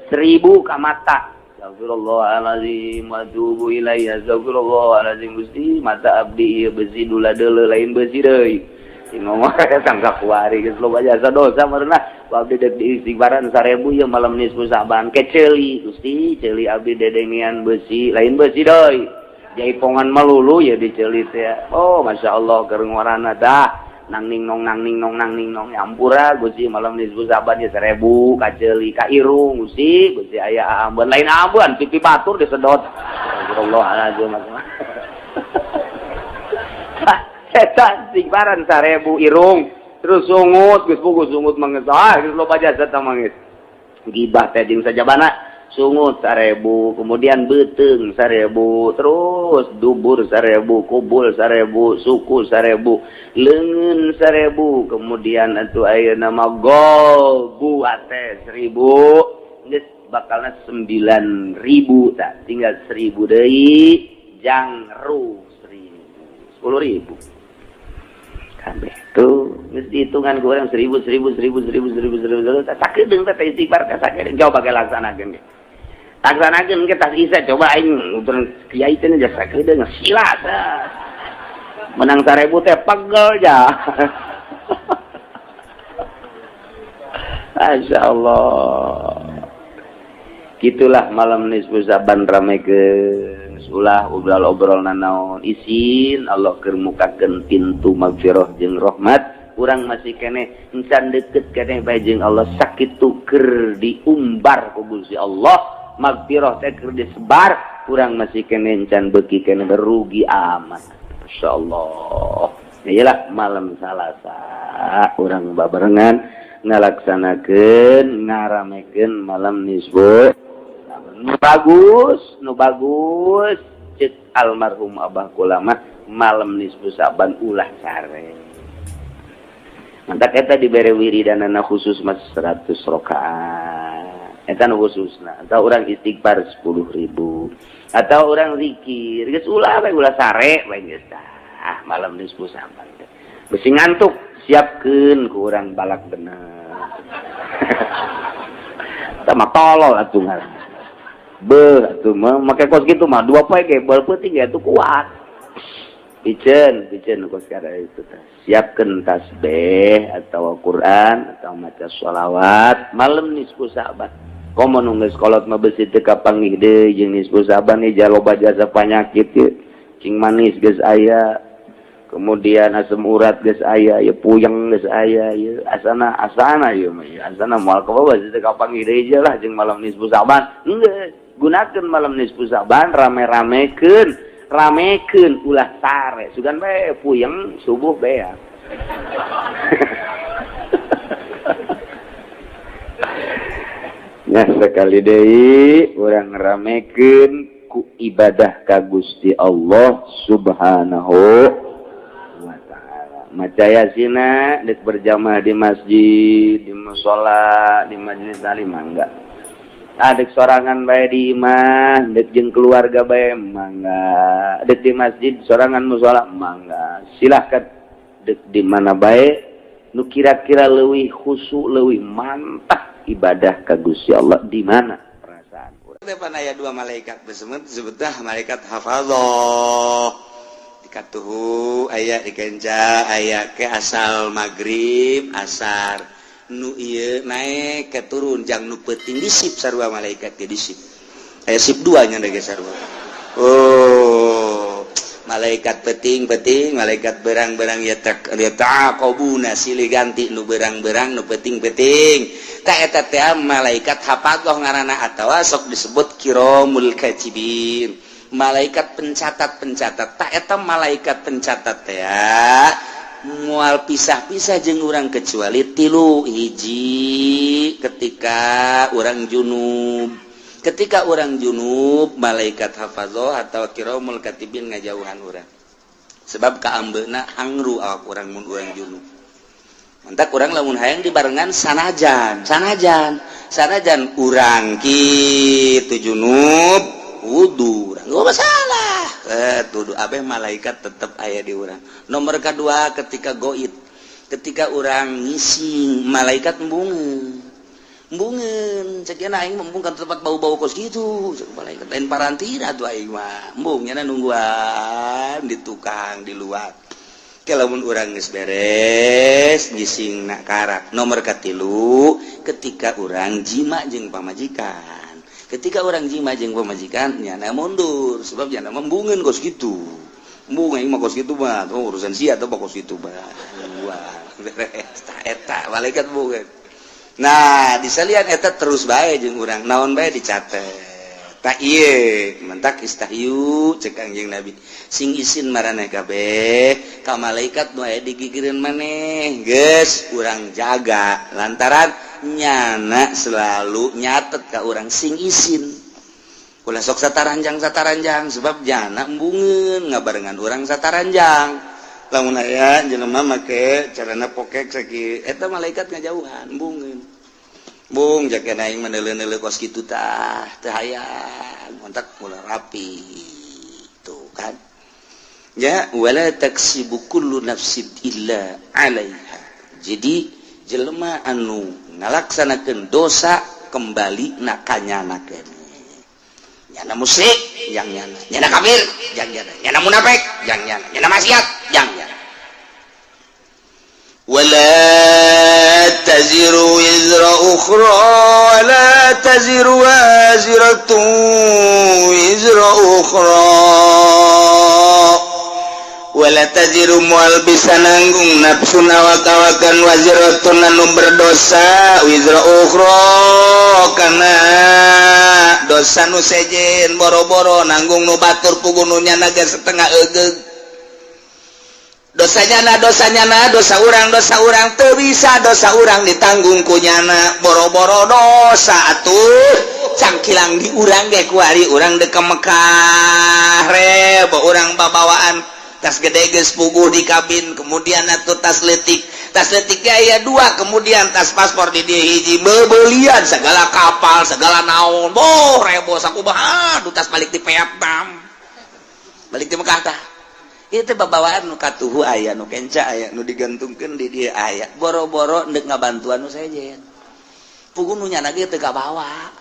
1.000 ka mata astagfirullahalazim wa atubu ilaihi astagfirullahalazim Gusti mata abdi ieu besi dula deuleu lain besi deui ngomong sangka kuari geus loba jasa dosa meureunna abdi deuk diistighfaran 1000 ieu malam nisfu Sa'ban ke ceuli Gusti ceuli abdi dedengean besi lain besi deui jaipongan melulu ya diceuli teh oh masyaallah keur ngorana dah nang ning nong nang ning nong nang ning nong ampura Gusti malam nisfu Sa'ban ya 1000 ka ceuli ka irung Gusti Gusti aya ambeun lain ambeun pipi batur disedot astagfirullahalazim eta istighfaran 1000 irung terus sungut geus puguh sungut mah geus ah geus loba jasa tah mah geus gibah teh jeung sajabana sungut 1000 kemudian beuteung 1000 terus dubur 1000 kubul 1000 suku 1000 leungeun 1000 kemudian atuh ayeuna mah golbu ate 1000 geus bakalna 9000 tah tinggal 1000 deui jangru 10.000 kabeh tuh geus dihitungan ku urang 1000 1000 1000 1000 1000 1000 tah sakedeung teh istighfar teh sakedeung coba ge laksanakeun ge laksanakeun ge tas isa coba aing urang kiai teh geus sakedeung sila menang 1000 teh pegel ja. Masyaallah gitulah malam nisfu Sa'ban ramekeun ulah obrol-obrol nanaon isin Allah keur mukakeun pintu magfirah jeung rahmat urang masih keneh encan deket keneh bae jeung Allah sakitu keur diumbar ku Gusti Allah magfirah teh keur disebar urang masih keneh encan beuki keneh berugi amat masyaallah iyalah malam Salasa urang babarengan ngalaksanakeun ngaramekeun malam nisfu nu bagus cek almarhum Abah kula mah malam nisfu Sa'ban ulah sare mantak eta dibere wiridanana khusus mas 100 rakaat eta nu khususna atau urang istighfar 10.000 atau urang zikir geus ulah we ulah sare we geus tah. Tah, malam nisfu Sa'ban besi ngantuk, siapkeun ku urang balak bener. Sama tolol atuh ngaran. Beuh, atuh mah make kos kitu mah 2 poe ge bal peuting ge atuh kuat. Piceun, piceun kos kada itu teh. Siapkeun tasbih atau Quran atau maca sholawat malam nisfu Sa'ban. Komo nu geus kolot mah besi teu kapanggih deui jeung nisfu Sa'ban ieu loba jasa panyakit ieu. Cing manis geus aya, kemudian asam urat geus aya, ya puyeng geus aya, ya asana asana ieu mah asana moal ka bawah teu kapanggih deui lah jeung malam nisfu Sa'ban. Geus, gunakeun malam nisfu Sa'ban, rame-ramekeun, ramekeun, ulah sare, sugan bae puyeng subuh beak. Ya, sekali deui urang ramekeun ku ibadah ka Gusti Allah Subhanahu wa ta'ala. Maca yasina dek berjamaah di masjid, di musola, di majelis taklim mangga. Adek sorangan bae di imah, dek jeung keluarga bae mangga, dek di masjid sorangan musola mangga. Silahkan dek di mana bae nu kira-kira leuwih khusyuk, leuwih mantap ibadah ka Gusti Allah di mana perasaan urang. Depan aya dua malaikat bersebut sebutlah malaikat hafadzah. Dikatuhu aya dikenca aya ke asal maghrib asar nu ieu naik ke turun jang nu peuting disip sarua malaikat ge disip. Aya sip dua nya ge sarua. Oh, malaikat peting-peting, malaikat berang-berang ya tak ya taqabuna silih ganti nu berang-berang nu peting-peting. Ta eta teh malaikat hafadzah ngaranna atawa sok disebut kiramul katibin. Malaikat pencatat-pencatat. Ta eta malaikat pencatat teh mual pisah-pisah jeung urang kecuali tilu hiji ketika urang junub. Ketika urang junub malaikat hafadzah atau kiramul katibin ngajauhan urang. Sebab kaambeuna hangru awak urang mun urang junub. Mantak urang lamun hayang dibarengan sanajan, sanajan, sanajan urang kitu junub wudu, urang gak masalah. Tuduh abeh malaikat tetep aya di urang. Nomor kedua ketika goib, ketika urang ngising malaikat embungeun. Embungeun, cek aing embung kan tempat bau-bau kos gitu. Cek malaikat lain parantina tuh aing mah. Embung nya nungguan di tukang di luar. Ke lamun urang geus beres ngising nak karak. Nomor katilu ketika urang jima jeung pamajikan. Ketika urang jima jeung pamajikan nyana mundur sebab nyana embungeun kos gitu. Embung aing mah kos gitu mah, oh, urusan sia atau kos gitu mah. Wah, beres eta malaikat embungeun. Nah, disalian eta terus bae jeung urang, naon bae dicatet. Tak ieu, mentak istahyu cek Kangjeng Nabi. Sing isin maraneh kabeh ka malaikat nu aya digigireun maneh. Geus urang jaga lantaran nyana selalu nyatet ka urang sing isin. Ulah sok sataranjang-sataranjang sebab jana embungeun ngabarengan urang sataranjang. Lamun aya jelema make carana pokek sakieu eta malaikat ngajauhan embungeun. Bung jaga aing mah neuleuh-neuleuh kos kitu tah teu hayang kontak mula rapi tuh kan. Ya wala taksibu kullu nafsin illa 'alaiha. Jadi jelema anu ngalaksanakeun dosa kembali na kanyana keneh. Nyana musyrik yang nyana, nyana kafir yang nyana, nyana munafik yang nyana, nyana maksiat yang nyana. ولا تزر وزر أخرى ولا تزر وازرة وزر أخرى ولا تزر moal bisa nanggung nafsun awak-awakan waziratun anu berdosa wizra ukhra kana dosa nu sejen boro-boro nanggung nu batur puguh nu nyana ge setengah egeug dosanya na dosanya na dosa urang teu bisa dosa urang ditanggung ku nyana boro-boro dosa atuh cangkilang di urang ge kuari urang dek ke Mekah rebo urang babawaan tas gede geus puguh di kabin kemudian atuh tas leutik aya dua kemudian tas paspor di dieu hiji bebelian segala kapal segala naon boh rebo sakumaha aduh tas balik di Vietnam balik di Mekah tah. Itu babawaan nu katuhu aya, nu kenca aya, nu digantungkeun di dieu aya. Boro-boro ndek ngabantuan nu sejen, puguh nu nyana ge teu kabawa.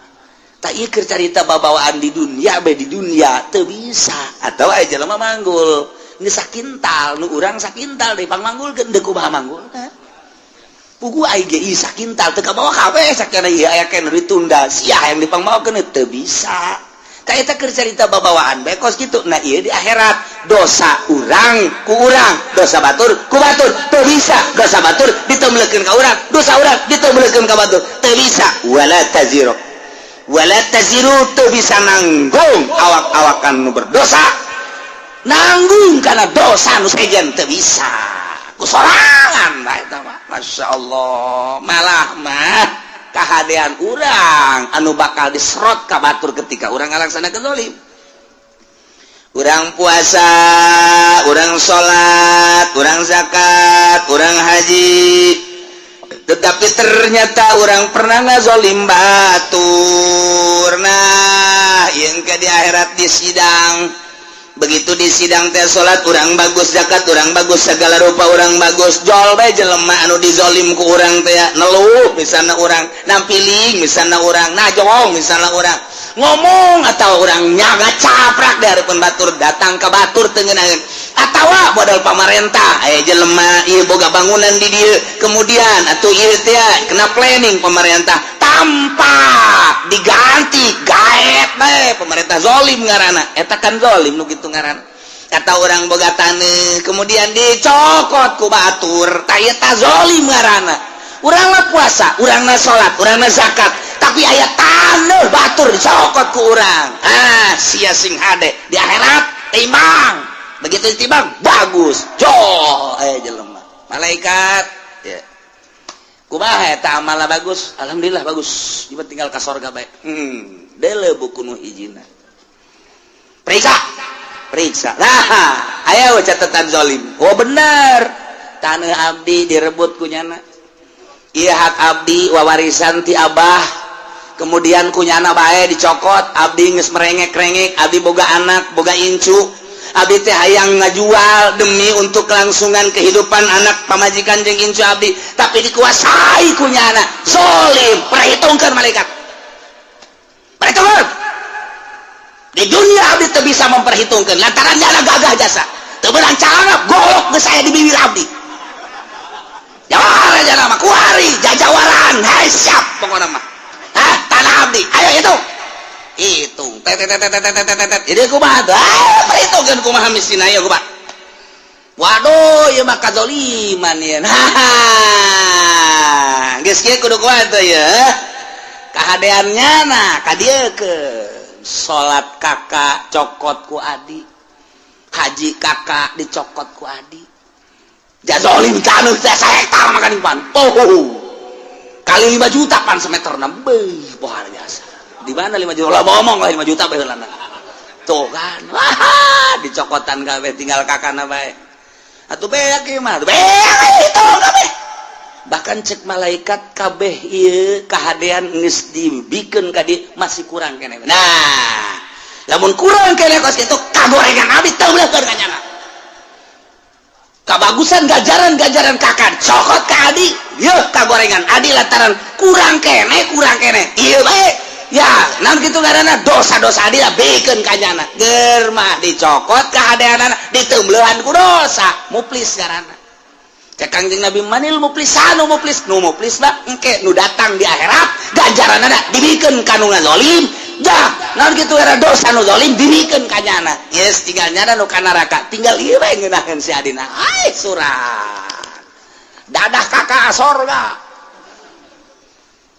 Tak, ieu keur carita babawaan di dunia bae. Di dunia teu bisa. Atau aya jelema manggul ini sakintal, nu urang sakintal deui pangmanggulkeun, deuk kumaha manggulna? Puguh aing ge ieu sakintal teu kabawa kabeh. Sakana ieu aya keneh ditunda, sia yang dipangmawakeun teu bisa. Ka eta keur carita babawaan bae kos kitu. Nah, ieu di akhirat dosa urang ku urang, dosa batur ku batur. Teu bisa dosa batur ditemblekeun ka urang, dosa urang ditemblekeun ka batur, teu bisa. Wala taziru, wala taziru, teu bisa nanggung awak-awakan nu berdosa, nanggung karena dosa nu sejen teu bisa ku sorangan bae eta mah. Masya Allah, malah mah kahadean urang anu bakal diserot ka batur ketika urang ngalaksanakeun zalim. Urang puasa, urang salat, urang zakat, urang haji, tetapi ternyata urang pernah ngazolim batur. Nah, yang ke di akhirat di sidang, begitu di sidang teh, salat urang bagus, zakat urang bagus, segala rupa urang bagus, jol bae jelema anu dizolim ku urang teh neluh. Misalnya urang nampiling, misalnya urang najong, misalnya urang ngomong atau urang nyaga caprak di hadapan batur, datang ke batur tengenaheun atawa modal pamarentah, aya jelema ieu boga bangunan di dieu, kemudian atau ieu teh kena planning pemerintah tanpa diganti, gaet bae pemerintah, zolim ngaranna eta kan, zolim nu kitu ngaranna. Kata urang boga taneuh, kemudian dicokot ku batur, tah eta zolim ngaranna. Urang mah puasa, urang mah salat, urang mah zakat, tapi aya taneuh batur dicokot ku urang. Ah, sia sing hade di akhirat timbang. Begitu ditimbang bagus, jol aya jelema malaikat ya, kumaha eta amalna? Bagus, alhamdulillah bagus. Ieu tinggal ka sorga bae. Deuleu buku nu hijina, periksa, periksa. Nah, aya catatan zolim. Oh, bener, tanah abdi direbut ku nyana. Iya, hak abdi wawarisan ti abah, kemudian ku nyana bae dicokot. Abdi geus merengek-rengek, abdi boga anak, boga incu, abdi teh hayang ngajual demi untuk kelangsungan kehidupan anak, pamajikan jeung incu abdi, tapi dikuasai ku nyana. Zolim. Perhitungkan malaikat, perhitungkan. Di dunia abdi teu bisa memperhitungkan lantaran nyana gagah jasa, teu beunang calana golok geus aya di bibir abdi. Jawara jana mah kuari jajawaran. Hai, siap pokokna mah. Hah, tanah abdi ayo hitung, hitung, tet tet tet tet tet tet tet. Ini kumaha tuh? Ah, perhitungkeun kumaha mistina ieu, kumaha? Waduh, ieu mah kazoliman ieu. Haha, geus kieu kudu kumaha tuh ya kahadeannya? Nah, ka dieu ke salat kakak cokot ku adi, haji kakak dicokot ku adi, jazolim kanu teh hektar makan pan. Oh, kali 5 juta pan semeter nambah. Wah, biasa di mana 5 juta lah, ngomong lah 5 juta baheulana tuh kan. Wah, dicokotan kabeh, tinggal kakana bae atuh. Beak ieu mah, beak itu kabeh. Bahkan cek malaikat, kabeh ieu kahadean geus dibikeun ka dieu, masih kurang keneh. Nah, lamun kurang keneh kos kitu, kagorengan abdi teu beulekeun ka nyana. Kabagusan gajaran-gajaran kakak cokot ke adi, yeuh kagorengan adi lantaran kurang keneh, kurang keneh ieu bae ya. Naon kitu ngaranna? Dosa-dosa adi lah bikeun ka nyana. Ger mah dicokot kahadeanana, diteumbeuhan ku dosa. Muflis ngaranna. Cek Kangjeng Nabi, manil muflisanu? Muflis, nu muflis mah engke nu datang di akhirat, ganjaranana dibikeun ka nu ngazolim. Jah, naon kitu era? Dosa nu zalim dibikeun ka nyana. Yes, tinggal nyana nu ka neraka, tinggal ieu bae ngeunaheun si adina. Ai surat dadah kakak sorga,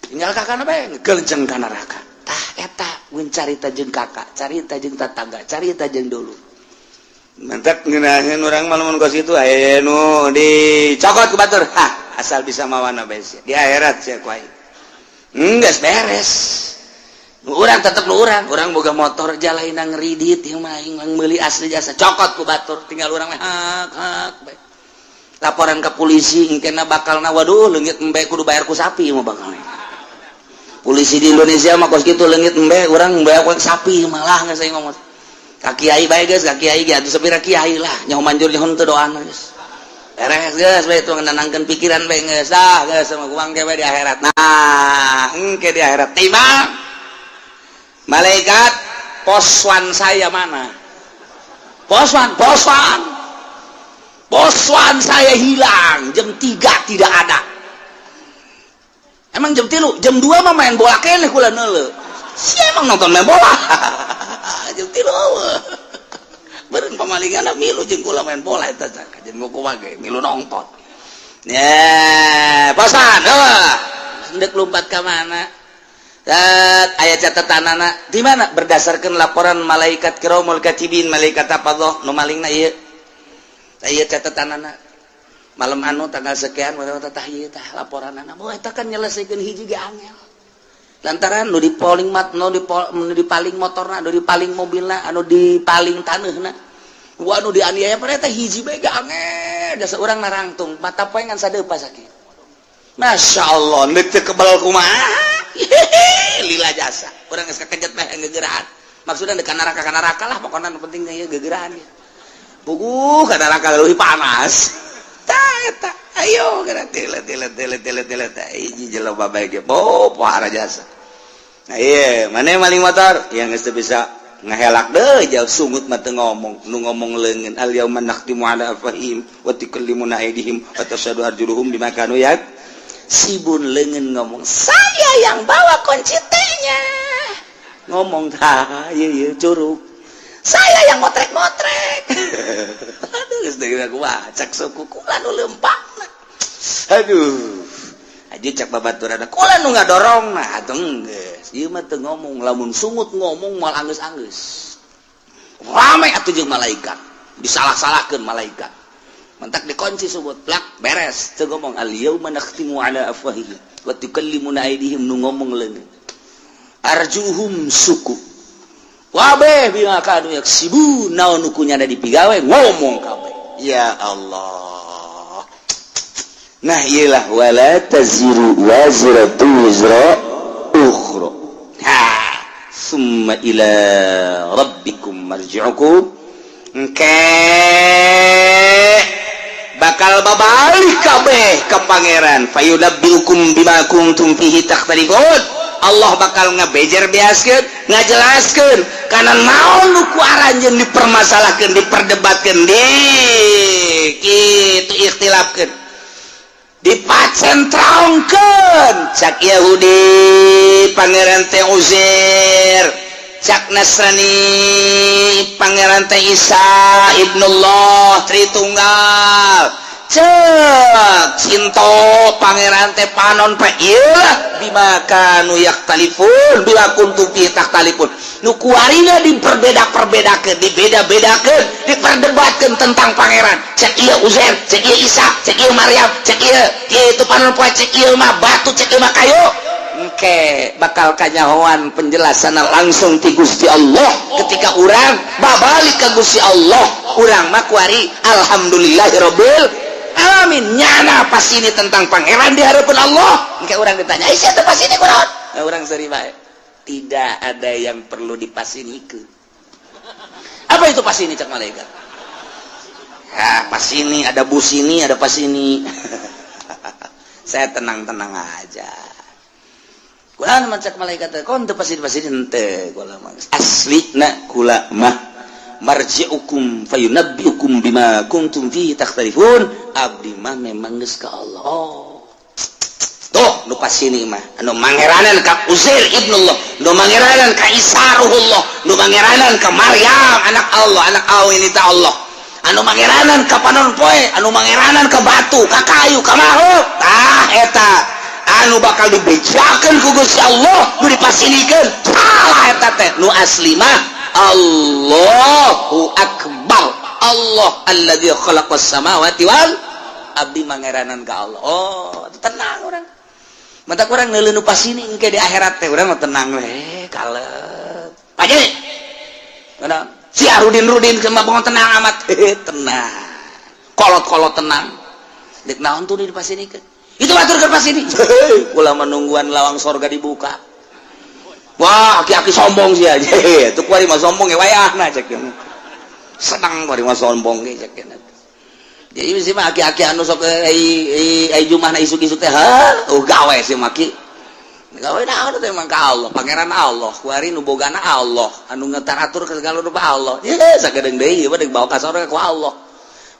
tinggal kakak bae ngegelenceng ka neraka. Tah, eta mun carita jeung kakak, carita jeung tetangga, carita jeung dulu. Mantap ngeunaheun urang mah lamun kos kitu. Aya nu dicokot ku batur, hah, asal bisa mawana bae sia di akhirat sia ku aing. Geus beres. Nu urang tetep nu urang, urang boga motor jalaina ngeridit ieu mah, aing meuli asli jasa, cokot ku batur, tinggal urang mah hak hak bae. Laporan ke polisi engkena bakalna, waduh, leungit embe kudu bayar ku sapi mah bakalna. Polisi di Indonesia mah kos kitu, leungit embe urang bayar ku sapi malah. Nggak saya ngomong. Ka kiai bae geus, ka kiai ge atuh sapira kiai lah, nyaho manjur nyaho teu doana geus. Beres geus bae tuh, nenangkeun pikiran bae geus. Dah geus sama kuang ge di akhirat. Nah, engke di akhirat timbang malaikat, "Poswan saya mana? Poswan, poswan. Poswan saya hilang, jam 3 tidak ada." "Emang jam 3?" "Jam 2 mah main bola keneh kula neuleu." Si emang nonton main bola. Jam 3 beureun pamalingan milu jeung kula main bola eta jeung kumaha ge milu nonton. Ya, poswan, eueuh. Ndek lompat ka mana? Aya catatan anak di mana berdasarkan laporan malaikat kiromul katibin, malaikat apa nu malingna ieu. Ieu catatan anak malam anu tanggal sekian tah, ieu tah laporan anak. Oh, eta kan nyelesaikan hiji ge angel, lantaran nu dipaling mat, nu dipaling motorna, nu dipaling mobilna, anu dipaling taneuhna, wah, nu dianiaya pada eta hiji bae ge angel. Jasa urang narangtung mata poe ngan sadeupa sakit. Masya Allah, ndek teu kebal kumaha? Lila jasa urang geus kakejet meh gegeraan, maksudnya dekat neraka, ka neraka lah pokoknya. Nu penting ieu gegeraan ya puguh ka neraka leuwih panas. Tah eta, ayo geura tile tile tile tile tile tah hiji jelema bae ge oh pohara jasa. Nah, iya mana maling motor yang geus teu bisa ngahelak deh jauh, sungut mah teu ngomong, nu ngomong leungeun. Al yauma nakhtimu ala afwahihim wa tukallimuna aydihim wa tashhadu arjuluhum bima kanu yaksibun. Leungeun ngomong, "Saya yang bawa kunci T-nya." Ngomong tah ieu ieu curug, "Saya yang motrek-motrek." Aduh, geus deui kumaha cak suku kula nu leumpangna. Aduh, aja cak babaturan kula nu ngadorong. Nah, atuh geus ieu mah teu ngomong, lamun sungut ngomong moal anggeus-anggeus. Rame atuh jeung malaikat, disalah-salahkeun malaikat, mentak dikunci sungut plak beres teu ngomong. Al yauma nakhtimu ala afwahihim wa tukallimuna aydihim, nu ngomong leungeun, arjuhum suku wabeh bima kanu yaksibun. Naon nu kunyana dipigawe ngomong kabeh. Ya Allah, nah iyalah, wala taziru waziratu wizra ukhra. Ha, summa ila rabbikum marji'ukum, engke bakal babalik kabeh ke Pangeran. Fayunabbiukum bima kuntum fihi takhtalifun. Allah bakal ngebejer beaskeun, ngajelaskeun kana naon nu ku aranjeun dipermasalahkeun, diperdebatkeun, di kitu ikhtilafkeun, dipacentrongkeun. Cak Yahudi Pangeran teh Uzair, cak Nasrani Pangeran teh Isa Ibnullah Tritunggal, cek Sinto Pangeran teh panon pe. Iyalah, bima kanu yakhtalifun, bima kuntum fi takhtalifun, nu kuarina diperbeda-perbedakeun, dibeda-bedakeun, diperdebatkeun tentang Pangeran. Cek ieu Uzair, cek ieu Isa, cek ieu Maryam, cek ieu ieu itu panon poe, cek ieu mah batu, cek ieu mah kayu. Engke bakal kanyahoan penjelasan langsung ti Gusti Allah ketika urang babalik ke Gusti Allah. Urang mah kuari alhamdulillahirabbil alamin, nyana pas ini tentang Pangeran di hadapan Allah. Engke urang ditanya, "Ih, siapa pas ini kunaon?" Nah, urang seri bae, tidak ada yang perlu dipasinikeun. "Apa itu pas ini?" cak malaikat. Ya, pas ini ada bus, ini ada pas ini. Saya tenang-tenang aja. Kula mah cak malaikat, kon teu pasti pasti henteu kula mah. Asli na kula mah marji'ukum fayunabbiukum bima kuntum fihi takhtalifun. Abdi mah memang geus ka Allah. Oh. Tuh, nu pasini mah anu mangeranan ka Uzair ibnullah, nu mangeranan ka Isa ruhullah, nu mangeranan ka Maryam anak Allah, anak awin itu Allah, anu mangeranan ka panon poe, anu mangeranan ka batu, ka kayu, ka makhluk. Tah eta anu bakal dibejakeun ku Gusti Allah, nu dipasinikeun salah eta teh. Nu asli mah Allahu akbar, Allah alladzi khalaqas samawati wal, abdi mangeranan ka Allah. Oh, tenang urang, mata kurang neuleuh nu pasini. Engke di akhirat teh urang mah tenang we, kalep. Paje mana si Arudin Rudin sama bangun tenang amat, tenang, kolot-kolot tenang. Dek naon tuh di pasinikeun itu batur ke pasini? Kula menungguan lawang sorga dibuka. Wah, aki-aki sombong sih aja. Itu kuari mah sombong ya wayahna cek. Senang kuari mah sombong ge cek. Jadi sih mah aki-aki anu sok ai ai jumahna isuk-isuk teh, ha, oh gawe sih maki. Gawe naon teh emang ka Allah, pangeran Allah, kuari nu bogana Allah, anu ngetaratur ke segala rupa Allah. Ye, sagedeung deui ieu mah bawa ka sorga ku Allah.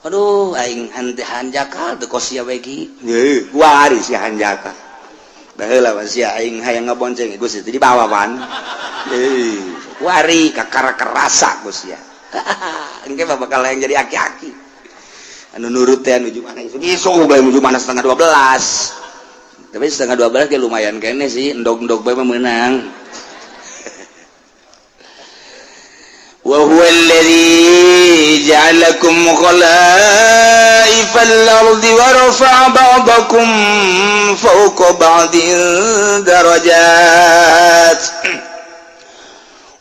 Aduh, aing hante hanjakal teu kos sia we ki. Ye, kuari si hanjakal. Baheula mah sia aing hayang ngabonceng Gusti teh dibawa pan. Eh, kuari kakara kerasa Gusti sia. Engke mah bakal yang jadi aki-aki. Anu nurut teh anu mana isuk isuk bae nuju mana setengah 12. Tapi setengah 12 ge lumayan kene sih, endog-endog bae mah meunang. Wa huwa alladhi ja'alakum khala'ifal ardi wa rafa'a ba'dakum fawqa ba'din darajat.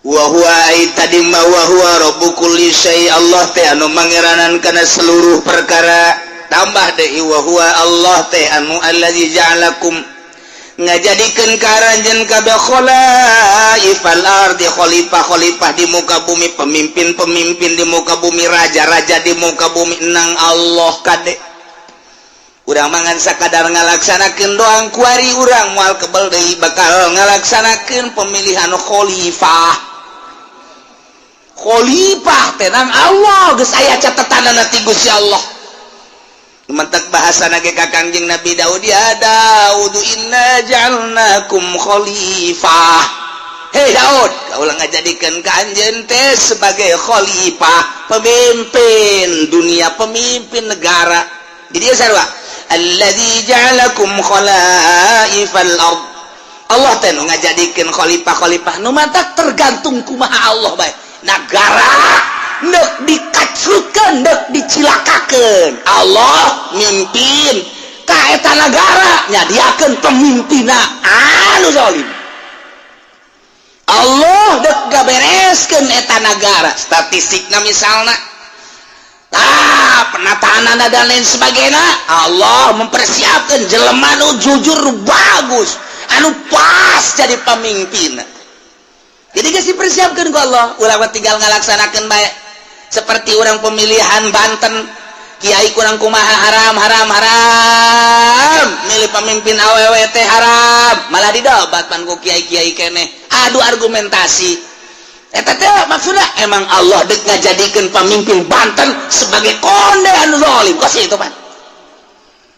Wa huwa ay tadi ma wa huwa rabbu kulli syai, Allah teh anu mangeranan kana seluruh perkara. Tambah deui, wa huwa Allah teh anu alladzi ja'alakum ngajadikeun ka aranjeun kabeh khalaifal ardi, khalifah-khalifah di muka bumi, pemimpin-pemimpin di muka bumi, raja-raja di muka bumi. Nang Allah kade urang mangan sakadar ngalaksanakeun doang. Kuari urang moal kebel deui bakal ngalaksanakeun pemilihan khalifah. Khalifah tenang, Allah geus aya catetanana ti Gusti Allah. Mentek bahasa nage ka Kangjeng Nabi Daud, ya Daud, inna ja'alnakum khalifah. Hei Daud, kaulah ngajadikeun ka anjeun teh sebagai khalifah, pemimpin dunia, pemimpin negara. Di dieu sarua, alladzi ja'alakum khalaifal ard, Allah teh nu ngajadikeun khalifah-khalifah. Nu matak tergantung kumaha Allah bae nagara, nek dikacrutkeun, nek dicilakakeun, Allah mimpin ka eta nagara, nyadiakeun pemimpinna anu zalim. Allah dek gabereskeun eta nagara, statistikna misalna, ah, penataan dan lain sebagainya, Allah mempersiapkan jelema nu jujur, bagus, anu pas jadi pemimpin. Jadi geus dipersiapkan ku Allah. Ulah tinggal ngalaksanakeun bae. Seperti orang pemilihan Banten, kiai kurang kumaha, haram, haram, haram, milih pemimpin awewe teh haram, malah didobat pan ku kiai-kiai keneh, adu argumentasi. Eta teh maksudnya emang Allah dek ngajadikeun pemimpin Banten sebagai konde anu zalim kos itu pan.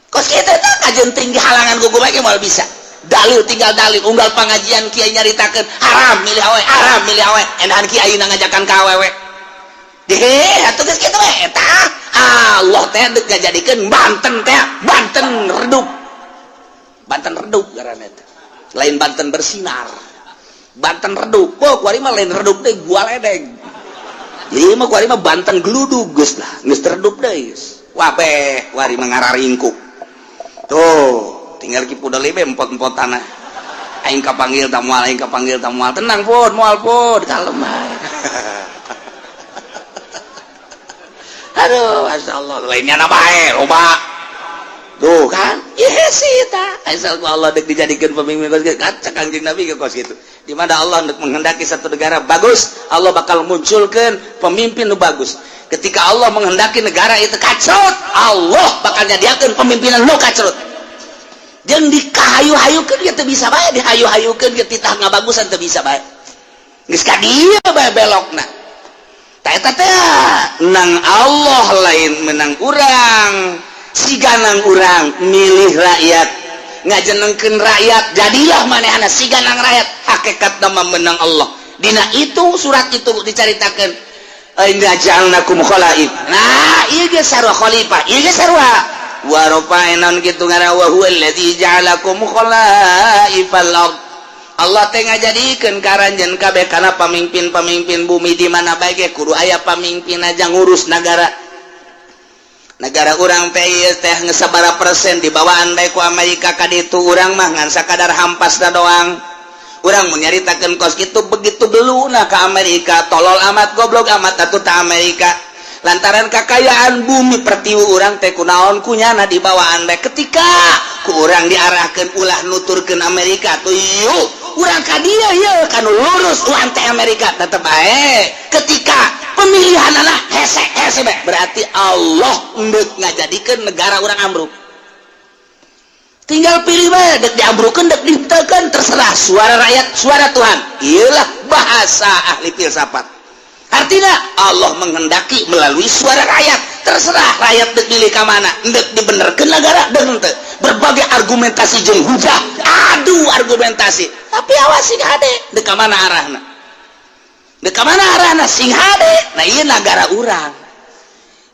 Kos kitu teh kajen tinggi halangan gugu bae moal bisa. Dalil tinggal dalil, unggal pengajian kiai nyaritakeun haram milih awewe, haram milih awewe, enahan kiai ngajakan ka awewe. Deh, atuh geus kitu we eta Allah teh dek ngajadikeun Banten teh Banten redup. Banten redup ngaranna teh. Lain Banten bersinar. Banten redup. Oh, kuari mah lain redup deh, gua ledeng. Jadi mah kuari mah Banten geludug geus lah, geus redup deui geus. Wabeh, kuari mah ngararingkuk. Tuh, tinggal Ki Pudoli be empot-empot tanah. Aing kapanggil ta moal, aing kapanggil ta moal. Tenang pun, moal pun, kalem bae. Aduh, Masya Allah, lainnya na bae, loba. Tuh kan, iya sih ta. Asal ku Allah dek dijadikan pemimpin kos kitu. Kaca Kangjeng Nabi ke kos kitu. Di mana Allah dek menghendaki satu negara bagus, Allah bakal munculkan pemimpin nu bagus. Ketika Allah menghendaki negara itu kacrut, Allah bakal nyadiakeun pemimpinan nu kacrut. Jeung dikahayu-hayukeun ge teu bisa bae, dihayu-hayukeun ge titah ngabagusan teu bisa bae. Geus ka dieu bae belokna. Ta eta teh nang Allah, lain menang urang. Siganang urang milih rakyat, ngajenengkeun rakyat, jadilah manehna siganang rakyat. Hakikat nama menang Allah. Dina itu surat itu dicaritakeun, inna ja'alnakum khalaif. Nah, ieu ge sarua khalifah, ieu ge sarua wa rafa'na kitu ngaran, wa huwa allazi ja'alakum khalaifal ard. Allah teh ngajadikeun ka aranjeun kabeh kana pamimpin-pamimpin bumi. Di mana bae ge kudu aya pamimpin aja ngurus nagara. Negara urang teh teh geus sabaraha persen dibawaan bae ku Amerika ka ditu. Urang mah ngan sakadar hampas da doang. Urang mun nyaritakeun kos kitu begitu beluna ka Amerika, tolol amat, goblok amat atuh ta Amerika, lantaran kakayaan bumi pertiwi urang teh kunaon kunyana dibawaan bae. Ketika ku urang diarahkeun ulah nuturkeun Amerika tuh, yuk. Urang ka dieu ieu ka nu lurus, u anti Amerika, tetep bae ketika pemilihan anak hese hese bae, berarti Allah endek ngajadikeun negara urang ambruk. Tinggal pilih bae, dek diambrukeun, dek dihenteukeun, terserah. Suara rakyat suara Tuhan, iyalah bahasa ahli filsafat. Artinya Allah menghendaki melalui suara rakyat. Terserah rakyat dek milih ka mana, dek dibenerkeun negara dek henteu. Berbagai argumentasi jeung hujah, adu argumentasi, tapi awas, sing hade dek ka mana arahna, dek ka mana arahna, sing hade. Nah, ieu negara urang.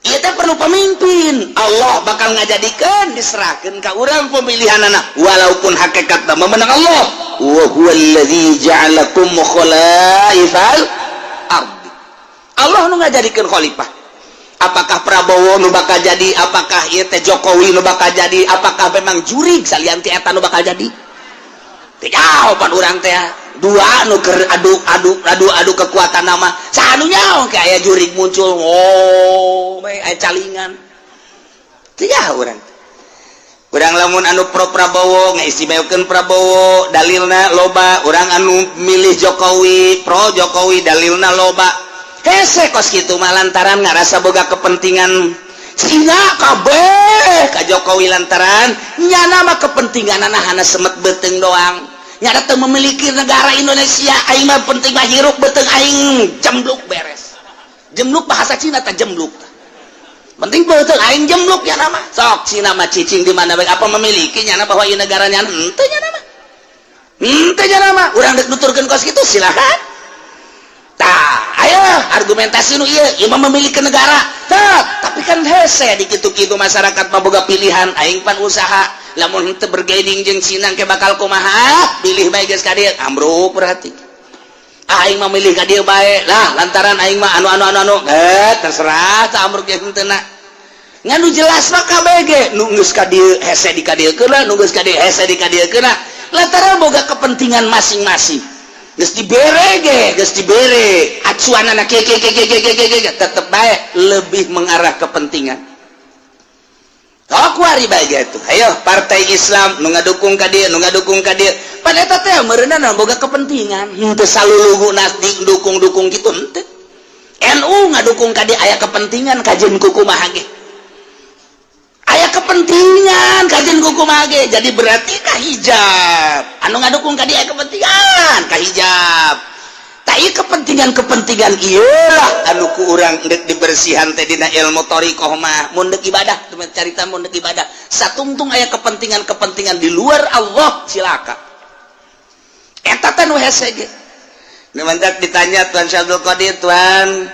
Ieu teh perlu pemimpin. Allah bakal ngajadikeun, diserahkeun ka urang pemilihan anak, walaupun hakikatna memenang Allah. Wa huwallazi ja'alakum khalaifal ardi. Allah nu ngajadikeun khalifah. Apakah Prabowo nu bakal jadi, apakah ieu teh Jokowi nu bakal jadi, apakah memang jurig salian ti eta nu bakal jadi? Teu jawaban urang teh. Dua nu keur adu adu adu adu kekuatan nama, saha nu nyaho ke aya jurig muncul, oh aya calingan. Teu nyaho urang. Urang lamun anu pro Prabowo ngaistimewakeun Prabowo, dalilna loba. Urang anu milih Jokowi, pro Jokowi, dalilna loba. Hese kos kitu mah lantaran ngarasa boga kepentingan. Cina kabeh ka Jokowi lantaran nyana mah kepentingan hana semet beuteung doang. Nyana teu memiliki negara Indonesia. Aing mah penting mah hirup, beuteung aing jembluk, beres. Jembluk bahasa Cina tah, jembluk. Penting beuteung aing jembluk ya nama. Sok Cina mah cicing di mana bae, apa memiliki nyana bahwa ieu negara nyana? Henteu nyana mah, henteu nyana mah. Urang dek nuturkeun kos kitu, silakan. Tah, ayo argumentasi nu ieu, ieu mah memiliki negara. Tah, tapi kan hese di kitu-kitu, masyarakat mah boga pilihan. Aing pan usaha, lamun henteu bergaining jeung Cina ke bakal kumaha? Pilih bae geus ka dieu, ambruk. Berarti aing mah milih ka dieu bae lah, lantaran aing mah anu anu anu anu. Eh, terserah tah, ambruk ge henteu na. Ngan nu jelas mah KBG nu geus ka dieu hese di ka dieu keuna, nu geus ka dieu hese di ka dieu keuna, lantaran boga kepentingan masing-masing. Geus dibere ge, geus dibere acuanana ke ke ke ke ke ke ke, tetep bae lebih mengarah kepentingan. Oh, kuari bae gitu. Ayo partai Islam nu ngadukung ka dieu, nu ngadukung ka dieu. Pan eta teh meureunna boga kepentingan. Henteu salulugu dukung-dukung gitu, henteu. NU ngadukung ka dieu aya kepentingan, kajeun kumaha ge. Aya kepentingan kajeun kumaha ge. Jadi berarti ka hijab. Anu ngadukung ka dieu aya kepentingan ka hijab. Kepentingan-kepentingan iyalah anu ku urang dek dibersihan teh dina ilmu thoriqoh mah. Mun dek ibadah, carita mun dek ibadah satungtung aya kepentingan-kepentingan di luar Allah, cilaka. Eta teh nu hese ge. Nu mantak ditanya Tuan Syekh Abdul Qadir, "Tuan,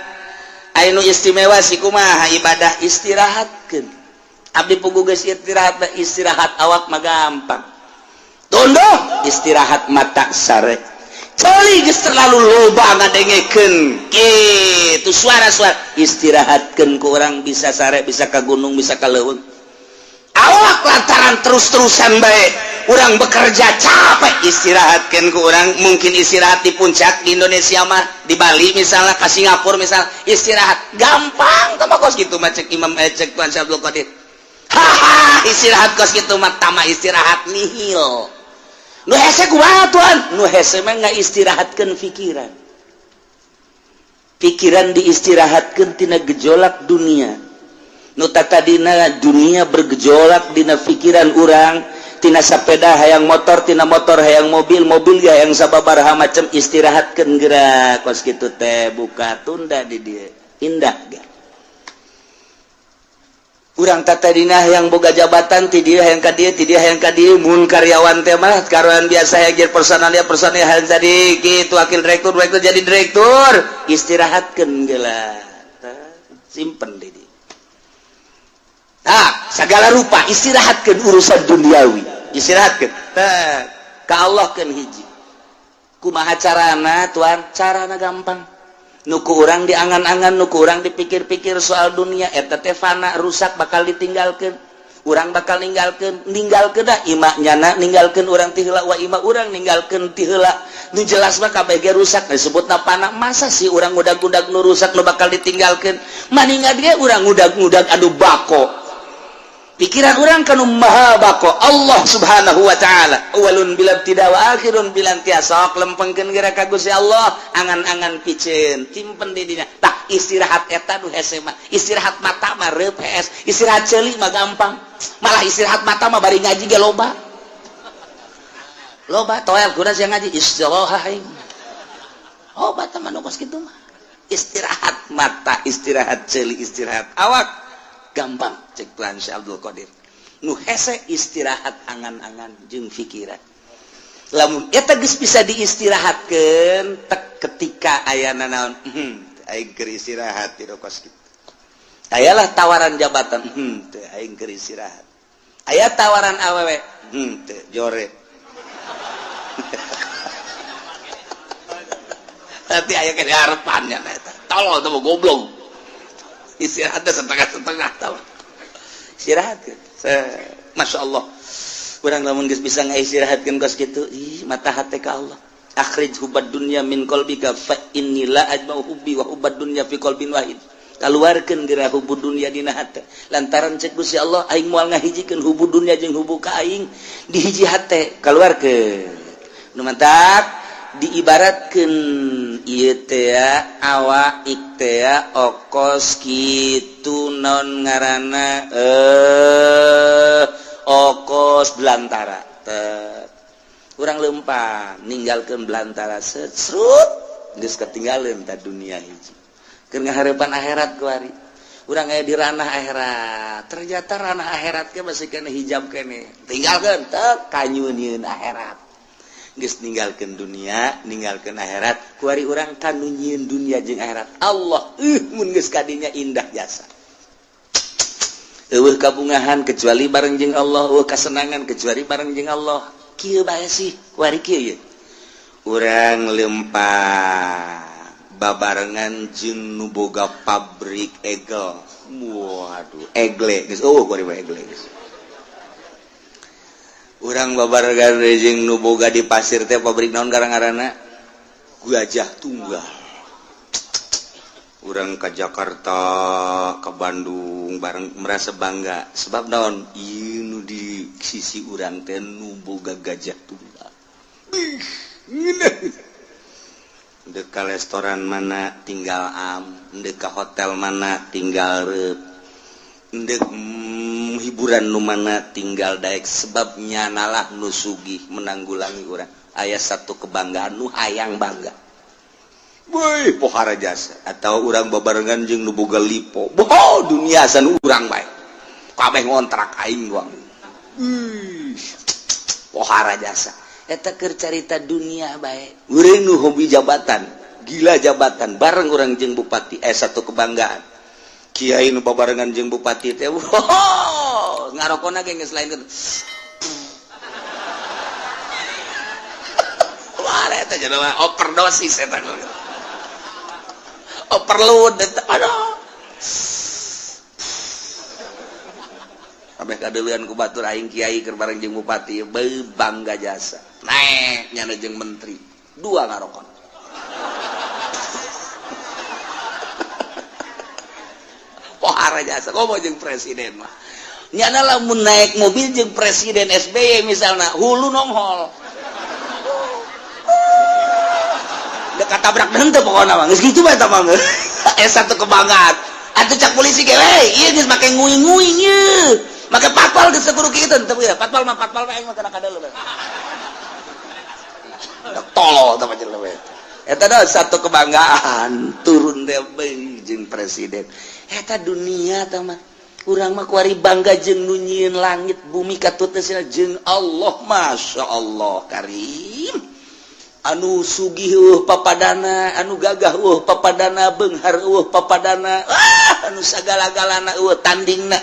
aya nu istimewa sih kumaha ibadah?" "Istirahatkeun. Abdi puguh geus istirahat." Istirahat awak mah gampang tunduh, istirahat mata sare. Coli geus terlalu loba ngadengekeun kitu suara-suara, istirahatkeun ku urang bisa sare, bisa ka gunung, bisa ka leuweung. Awak lantaran terus-terusan bae urang bekerja capek, istirahatkeun ku urang mungkin istirahat di puncak di Indonesia mah, di Bali misalnya, ke Singapura misalnya, istirahat gampang. Tama kos gitu mah cek Imam, cek Tuan Syekh Abdul Qadir, haha, istirahat kos gitu mah tama istirahat nihil. Nu hese kumaha, Tuan? Nu hese mah nggak istirahatkeun pikiran. Pikiran diistirahatkeun tina gejolak dunia. Nu tadina dunia bergejolak dina pikiran urang, tina sepeda hayang motor, tina motor hayang mobil, mobil ya yang sababaraha macam, istirahatkeun gerak kos kitu teh, buka tunda di dieu indah ge. Urang tadina yang boga jabatan ti dieu hayang ka dieu, ti dieu hayang ka dieu. Mun karyawan teh mah karyawan biasa yang jadi personalia, personalia hayang jadi gitu, wakil direktur, direktur, jadi direktur, istirahatkeun geula, simpen di dieu. Nah, segala rupa istirahatkeun urusan duniawi, istirahatkeun tah ka Allah keun hiji. Kumaha carana, Tuan? Carana gampang. Nu ku urang diangan-angan, nu ku urang dipikir-pikir soal dunia eta teh fana, rusak, bakal ditinggalkan. Urang bakal ninggalkeun, ninggalkeun da ima nyana ninggalkeun urang ti heula, wa ima urang ninggalkeun ti heula. Nu jelas mah kabeh ge rusak, disebutna fana. Masa sih urang ngudag-ngudag nu rusak, nu bakal ditinggalkeun? Maningan ge urang ngudag-ngudag anu bako. Pikiran urang kanu maha bako Allah Subhanahu wa taala. Awalun bila tidak wa akhirun bila intiha. Sok lempengkeun geura ka Gusti Allah, angan-angan piceun timpen di dinya. Tah istirahat eta nu hese mah. Istirahat mata mah reup hees, istirahat ceuli mah gampang. Malah istirahat mata mah bari ngaji ge loba. Loba toel kuda sia ngaji istirahat aing. Obat mah nu kos kitu mah. Istirahat mata, istirahat ceuli, istirahat awak gampang cek Tuhan Syekh Abdul Qadir. Nu hese istirahat angan-angan jeung pikiran. Lamun eta geus bisa diistirahatkeun tek ketika ayana naon, aing keur istirahat di kos kitu. Ayalah tawaran jabatan, teu aing keur istirahat. Aya tawaran awewe, teu jore. Nanti aya ke harapannya eta. Tolol teh goblok. Istirahatnya setengah-setengah tau. Istirahat Masya Allah. Urang lamun geus bisa ngaistirahatkeun kos kitu, ih mata hate ka Allah. Akhrij hubbad dunya min qalbika fa inni la ajma'u hubbi wa hubbad dunya fi qalbin wahid. Kaluarkeun geura hubbud dunya dina hate. Lantaran cek Gusti Allah aing moal ngahijikeun hubbud dunya jeung hubbu ka aing di hiji hate. Kaluarkeun. Nu mantak diibaratkeun ieu teh awak teh okos kitu non ngaranna okos belantara. Urang lempang ninggalkeun belantara serut geus ketinggalan ta dunia hiji. Keur ngaharepan akhirat kuari. Urang aya di ranah akhirat. Ternyata ranah akhirat ge masih kena hijab kene. Tinggalkeun teh kanyunieun akhirat. Geus ninggalkeun dunia, ninggalkeun akhirat, kuari urang kanu nyieun dunia jeung akhirat. Allah mun geus kadinya indah jasa. Eueuh kabungahan kecuali bareng jeung Allah, eueuh kasenangan kecuali bareng jeung Allah. Kieu bae sih, kuari kieu ye. Urang lempang babarengan jeung nu boga pabrik egel. Waduh, egle geus eueuh kuari mah egle geus. Urang babarengan jeung nu boga di pasir teh pabrik naon garang-garana? Gajah Tunggal. Urang ke Jakarta, ke Bandung bareng merasa bangga sebab naon? Ieu nu di sisi urang teh nu boga Gajah Tunggal. Dek ka restoran mana tinggal am, dek ka hotel mana tinggal reup, dek hiburan nu mana tinggal daek sebabnya nalah nu sugih menanggulangi urang. Aya satu kebanggaan nu hayang bangga. Woi, pohara jasa atau urang babarengan jeung nu boga lipo. Boh, dunia san urang bae. Kabeh ngontrak aing doang. Pohara jasa. Eta keur carita dunia bae. Urang nu hobi jabatan, gila jabatan, bareng urang jeung bupati satu kebanggaan. Kiai nu babarengan jeung bupati teh, wow, ngarokona ge geus lain kitu. Wah, eta jelema overdosis eta. Overload eta. Aduh. Kabeh kadeuleun ku batur aing kiai keur bareng jeung bupati, beuh bangga jasa. Naek nyana jeung menteri, dua ngarokon. Pohara jasa komo jeung presiden mah. Nyana lamun naik mobil jeung presiden SBY misalna, hulu nonghol. Dek katabrak henteu pokona mah. Geus kitu bae eta mah. Satu kebanggaan. Atuh cak polisi ge we, ieu geus make nguing-nguing ieu. Make patpal geus kudu kitu teu ya. Patpal mah patpal we aing mah kana kadeuleu. Tolol tah jelema we. Eta dah satu kebanggaan turun teh jeung presiden. Eta dunia tah mah. Urang mah kuari bangga jeung nu nyieun langit bumi katut teh jeung Allah, Masya Allah Karim. Anu sugih papadana, anu gagah papadana, beunghar papadana, anu sagala-galana tandingna.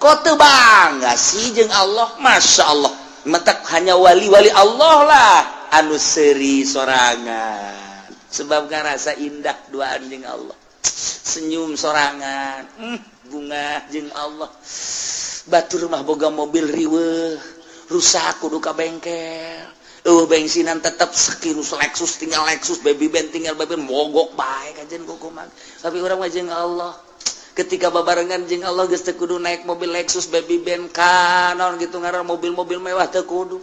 Kok teu bangga sih jeung Allah, Masya Allah. Mentak hanya wali-wali Allah lah anu seuri sorangan. Sebab ngarasa indah duaan jeung Allah. Senyum sorangan, bunga jeung Allah. Batur mah boga mobil riweuh, rusak kudu ka bengkel. Bensinan tetap sekirus Lexus tinggal Lexus, baby band tinggal baby band, mogok bae kajen kukuman. Tapi urang mah jeung Allah. Ketika babarengan jeung Allah geus teu kudu naik mobil Lexus, Baby Benz, naon gitu ngaran mobil-mobil mewah teu kudu.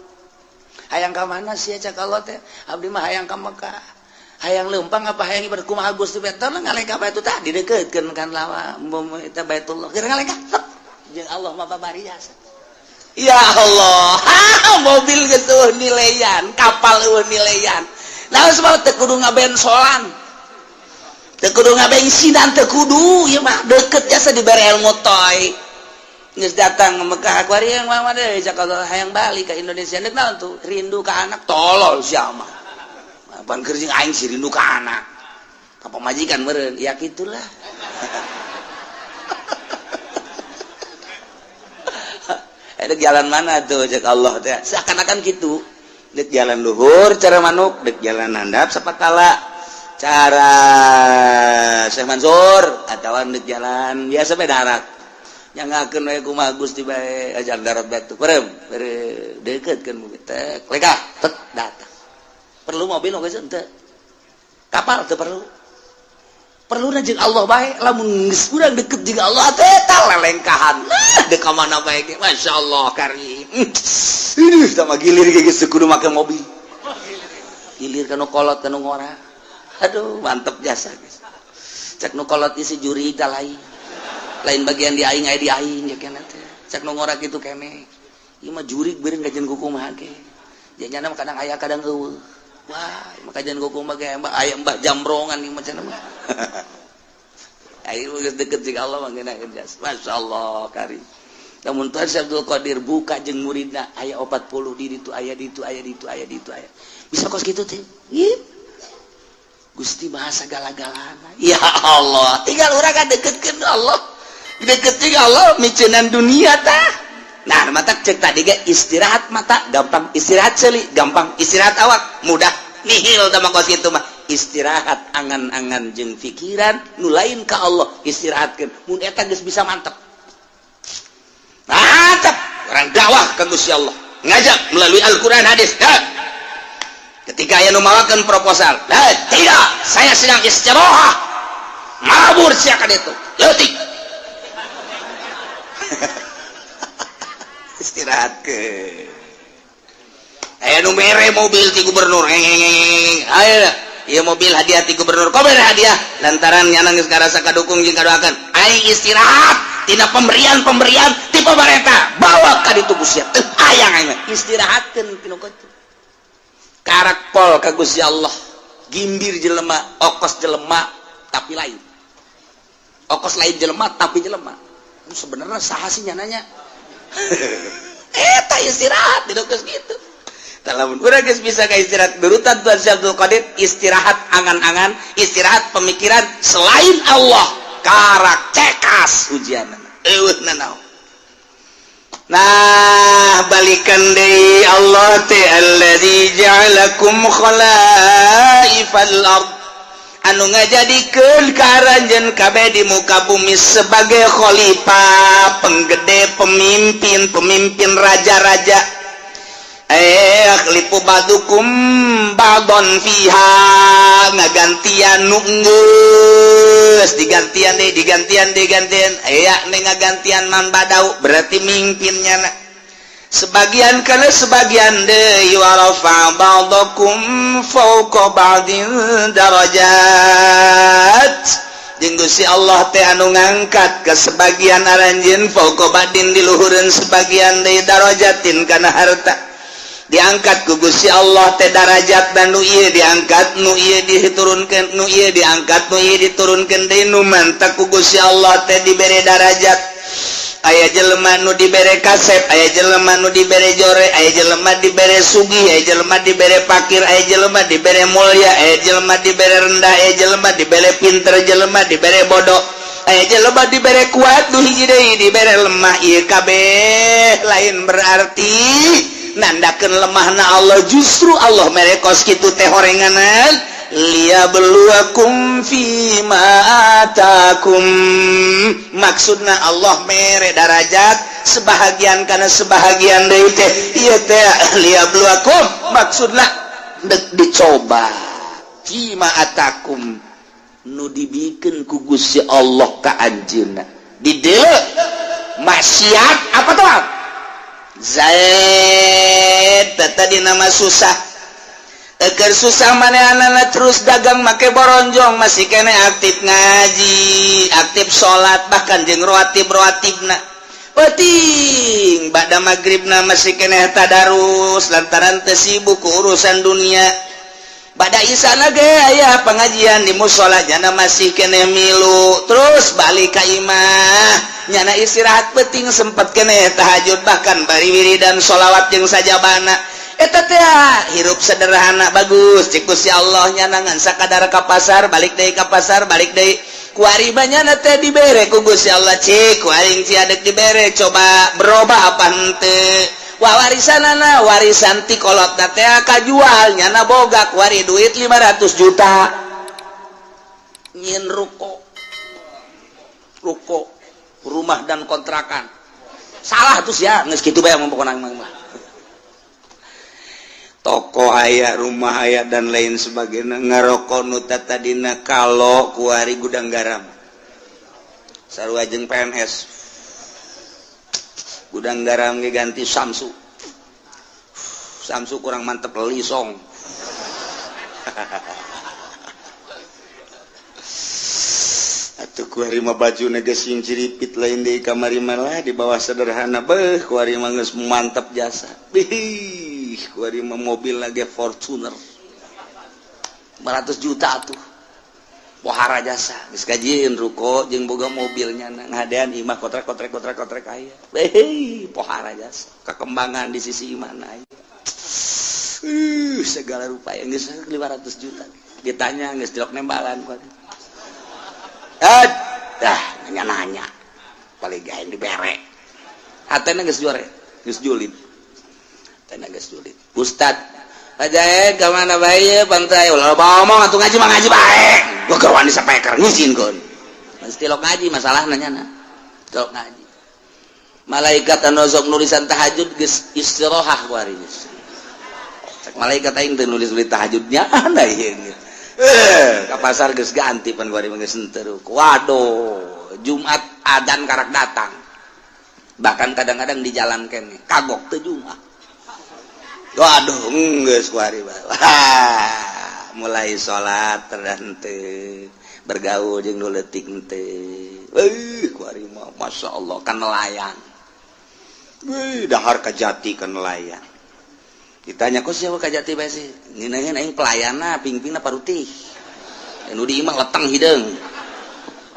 Hayang ka mana sih, cak Allah teh? Abdi mah hayang ka Mekah. Hayang leumpang apa hayang ibadah, kumaha Gusti? Teh ngalengkah itu tadi deketkeun kan lawa eta Baitullah. Keur ngalengkah jeung Allah mah babari jasa. Ya Allah, mobil geus euweuh nilaian, kapal euweuh nilaian. Nah, sebab teu kudu ngabensolan, teu kudu ngabensinan, teu kudu ieu mah deket jasa dibere ilmu toy. Geus datang ke Mekah kuari yang mah deui, cak Allah, hayang balik ke Indonesia. Deuk naon tuh? Rindu ka anak. Tolol sia mah. Apaan keur jeung aing sih rindu ka anak? Ka pamajikan meureun. Ya kitulah. Ada jalan mana tuh, cek Allah teh, seakan-akan gitu. Dek jalan luhur cara manuk, dek jalan handap sapakala cara Syekh Mansur, atau dek jalan biasa bae darat. Yang ngakeun we kumaha Gusti bae, ajar darat batu perem deket kan mobil tek lekah tek datang. Perlu mobil oge henteu, kapal teu perlu. Perlu jeung Allah bae. Lamun geus urang deket jeung Allah teh tah lelengkahan. Nah, dek ka mana bae ge masyaallah karim. Ini sama gilir ge geus kudu make mobil, gilir kanu kolot kanu ngora. Aduh, mantep jasa guys. Cek nu kolot isi juri tah lain lain bagian di aing, aya di aing ya kena teh. Cek nu ngora kitu kene ieu mah jurig beureun kajian kumaha ge janyana mah, kadang aya kadang euweuh. Wah, maka jangan kumaha ge aya mbah jambrongan ieu mah cenah mah. Ayo geus deket jeung Allah mah ngeunaheun jas. Masyaallah karim. Lamun Tuhan Syekh Abdul Qadir buka jeung muridna aya 40 di ditu, aya di ditu, aya di ditu, aya di ditu, aya. Bisa kos kitu teh. Gusti bahasa gala-galana. Ya Allah, tinggal urang kan deketkeun Allah. Deket jeung Allah miceunan dunia tah. Nah, mata cek tadi ge istirahat mata gampang, istirahat seuli gampang, istirahat awak mudah. Nihil tah mah kos kitu mah. Istirahat angan-angan jeung pikiran nu lain ka Allah istirahatkeun. Mun eta geus bisa mantep. Mantap orang dakwah ka Gusti Allah, ngajak melalui Al-Qur'an hadis. Ha. Ketika aya nu mawakeun proposal, "Nah, tidak, saya sedang istirahat." Mabur sia ka ditu. Leutik. Istirahat ke. Aya nu mere mobil ti gubernur. Ayo, ieu mobil hadiah ti gubernur. Kok mere hadiah? Lantaran nyana geus ngarasa kadukung jeung kadoakeun. Aing istirahat tina pemberian-pemberian ti pemerintah. Bawa ka ditu Gusti. Teu hayang aing mah. Istirahatkeun tinu kitu. Karak pol ka Gusti Allah. Gimbir jelema, okos jelema tapi lain. Okos lain jelema tapi jelema. Sebenarnya saha sih nyananya? Eta istirahat di geus kitu. Lamun urang geus bisa ka istirahat berutan Tuhan Syekh Abdul Qadir, istirahat angan-angan, istirahat pemikiran selain Allah, karak cekas ujianna. Eueuh nanaon. Nah, balikan deui Allah teh alladzi ja'alakum khalaifal ard, anu ngajadikeun ka aranjeun kabeh di muka bumi sebagai khalifah, penggede, pemimpin, pemimpin raja-raja. Yakhlifu ba'dukum ba'don fiha, ngagantian nu geus digantian deui, digantian, digantian, aya nih ngagantian man badau, berarti mimpinnya na sebagian kana sebagian deui. Wa rafa ba'dakum fawqa ba'din darajat, jeung Gusti Allah teh anu ngangkat ke sebagian aranjeun, fawqa ba'din di luhureun sebagian deui, darajatin kana harta. Diangkat ku Gusti Allah teh darajat dan nu ieu diangkat, nu ieu diturunkeun, nu ieu diangkat, nu ieu diturunkeun deui. Nu mantak ku Gusti Allah teh dibere darajat, aya jelema nu dibere kasep, aya jelema nu dibere jore, aya jelema dibere sugih, aya jelema dibere pakir, aya jelema dibere mulia, aya jelema dibere rendah, aya jelema dibere pinter, jelema dibere bodoh, aya jelema dibere kuat, nu hiji deui dibere lemah. Ieu kabeh lain berarti nandakeun lemahna Allah, justru Allah mere kos kitu teh horenganan liyabluwakum fima atakum. Maksudna Allah mere darajat sebahagian karena sebahagian deui teh ieu teh liyabluwakum, maksudna dek dicoba, fima atakum. Nu dibikeun ku Gusti Allah ka anjeunna. Di dieu maksiat apa tuh? Zaid tadi nama susah. Eker susah manehna terus dagang make boronjong, masih kene aktif ngaji, aktif salat, bahkan jeung rawatib rawatibna. Penting ba'da maghribna masih kene tadarus lantaran teu sibuk ku urusan dunia. Ba'da isana ge aya pengajian di musola, nyana masih kene milu. Terus balik ka imah, nyana istirahat, penting sempet kene tahajud, bahkan bari wiridan sholawat jeung sajabana. Eta teh hirup sederhana bagus cek Gusti Allah. Nyana ngan sakadar ka pasar, balik deui, ka pasar, balik deui. Kuari nyana teh dibere ku Gusti Allah, cik ku aing ciadek dibere, coba berubah apa henteu. Wah, warisanana, warisan ti kolot teh kajual, nyana boga kuari duit 500 juta, nyieun ruko, ruko rumah dan kontrakan. Salah tuh ya, geus kitu bae pokona mah. Toko aya, rumah aya, dan lain sebagainya. Ngarokok nu tadina kalau kuari Gudang Garam, sarua jeung PNS. Gudang Garam ge ganti Samsu. Samsu kurang mantep, Lisong. Atuh kuari mah baju geus sing ciripit, lain deui kamari malah di bawah sederhana. Beuh, kuari mah geus mantep jasa. Bih, kuari mah mobil lagi Fortuner 500 juta tuh, pohara jasa. Geus kajieun ruko jeung boga mobilnya, ngadean imah kotrek kotrek kotrek kotrek aya. Beuh, pohara jasa, kekembangan di sisi mana aya. Segala rupa yang geus 500 juta ditanya geus dilok nembalan kuari. Eh, dah nanya-nanya paling gaeng dibere hatena geus juare, geus julid, hatena geus julid. Ustad aja ka mana bae pantai ulah ngomong atuh, ngaji mah ngaji bae. Gua keur wani sapeker ngizinkeun mesti lok ngaji. Masalah nanya na tilok ngaji, malaikat anu sok nulisan tahajud geus istirahat kuari. Geus cek malaikat, aing teu nulis-nulis tahajudnya anda ieu. Eh, ka pasar geus ganti pan kuari mah, geus henteu. Waduh, Jumat adan karak datang, bahkan kadang-kadang di jalan kene kagok teu Jumat. Waduh, geus kuari. Wah, mulai salat terhenteu, bergaul jeung nu leutik henteu. Euy, kuari mah Masya Allah kan nelayan. Wih, dahar kajati kan nelayan. Ditanya, kok siapa kajati bae sih? Ngeunaheun aing pelayanna, pingpingna parutih. Nu di imah leteng hideung.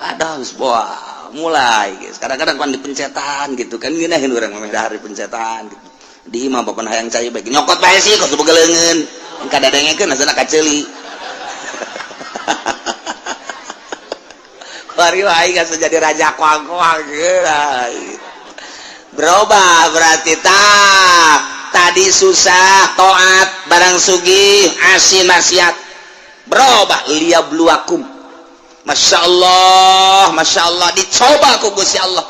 Aduh, geus wah, mulai geus. Kadang-kadang pan dipencetan gitu kan, ngeunaheun urang mah dahar dipencetan gitu. Di imah bapak hayang cai bae, nyokot bae sih kos boga leungeun. Kadadengekeun asana kaceuli. Kuari aing asa jadi raja koang-koang. Berubah berarti tak tadi susah toat, barang sugih asin maksiat. Berubah liyabluwakum. Masya Allah, Masya Allah, dicoba ku Gusti Allah.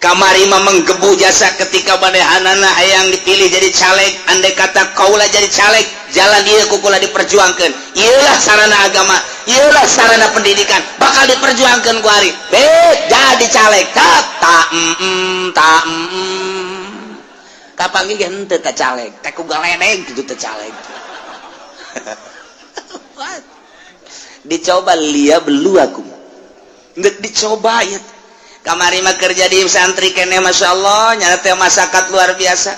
Kamari mah menggebu jasa ketika manehanana hayang dipilih jadi caleg. Andai kata kaula jadi caleg, jalan ieu ku kula diperjuangkeun, ieulah sarana agama, ieulah sarana pendidikan, bakal diperjuangkeun ku ari be jadi caleg. Tak tak tak kapanggih ge henteu teh caleg teh, ku galedeg kitu teh caleg. Dicoba liyabluwakum, geus dicoba ieu. Kamari mah kerja di santri kene, Masya Allah, nyana teh masakat luar biasa.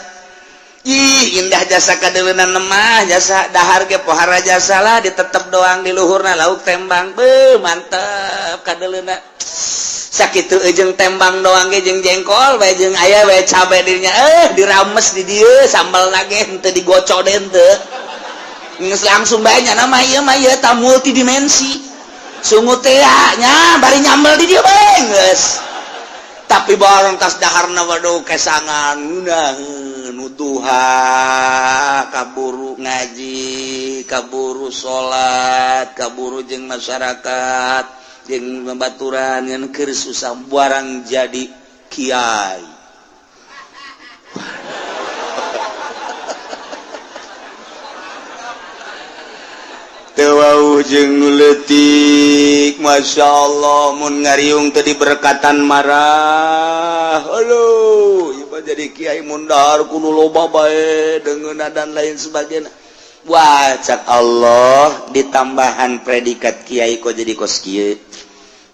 Ih, indah jasa kadeleunan mah jasa dahar ge pohara jasa lah, ditetep doang di luhurna lauk tembang. Beuh, mantep kadeleuna sakitu jeung tembang doang ge, jeung jengkol bae, jeung aya bae cabe dirinya, eh dirames di dieu sambal ge henteu digocok deui, henteu, geus langsung bae nyana mah. Ieu mah ieu ta multidimensi sungut teh nya, bari nyambel di dieu bae geus. Tapi barang tas daharna, waduh, kesangan ngeunaheun duha, kaburu ngaji, kaburu salat, kaburu jeung masyarakat, jeung babaturan ngan keur susah. Barang jadi kiai, teu wauh jeung nu leutik. Masya Allah, mun ngariung tadi berkatan marah. Aduh, ieu jadi kiai mun dahar kudu loba bae deungeunna dan lain sebagainya. Wah, cak Allah ditambahan predikat kiai kok jadi kos kieu,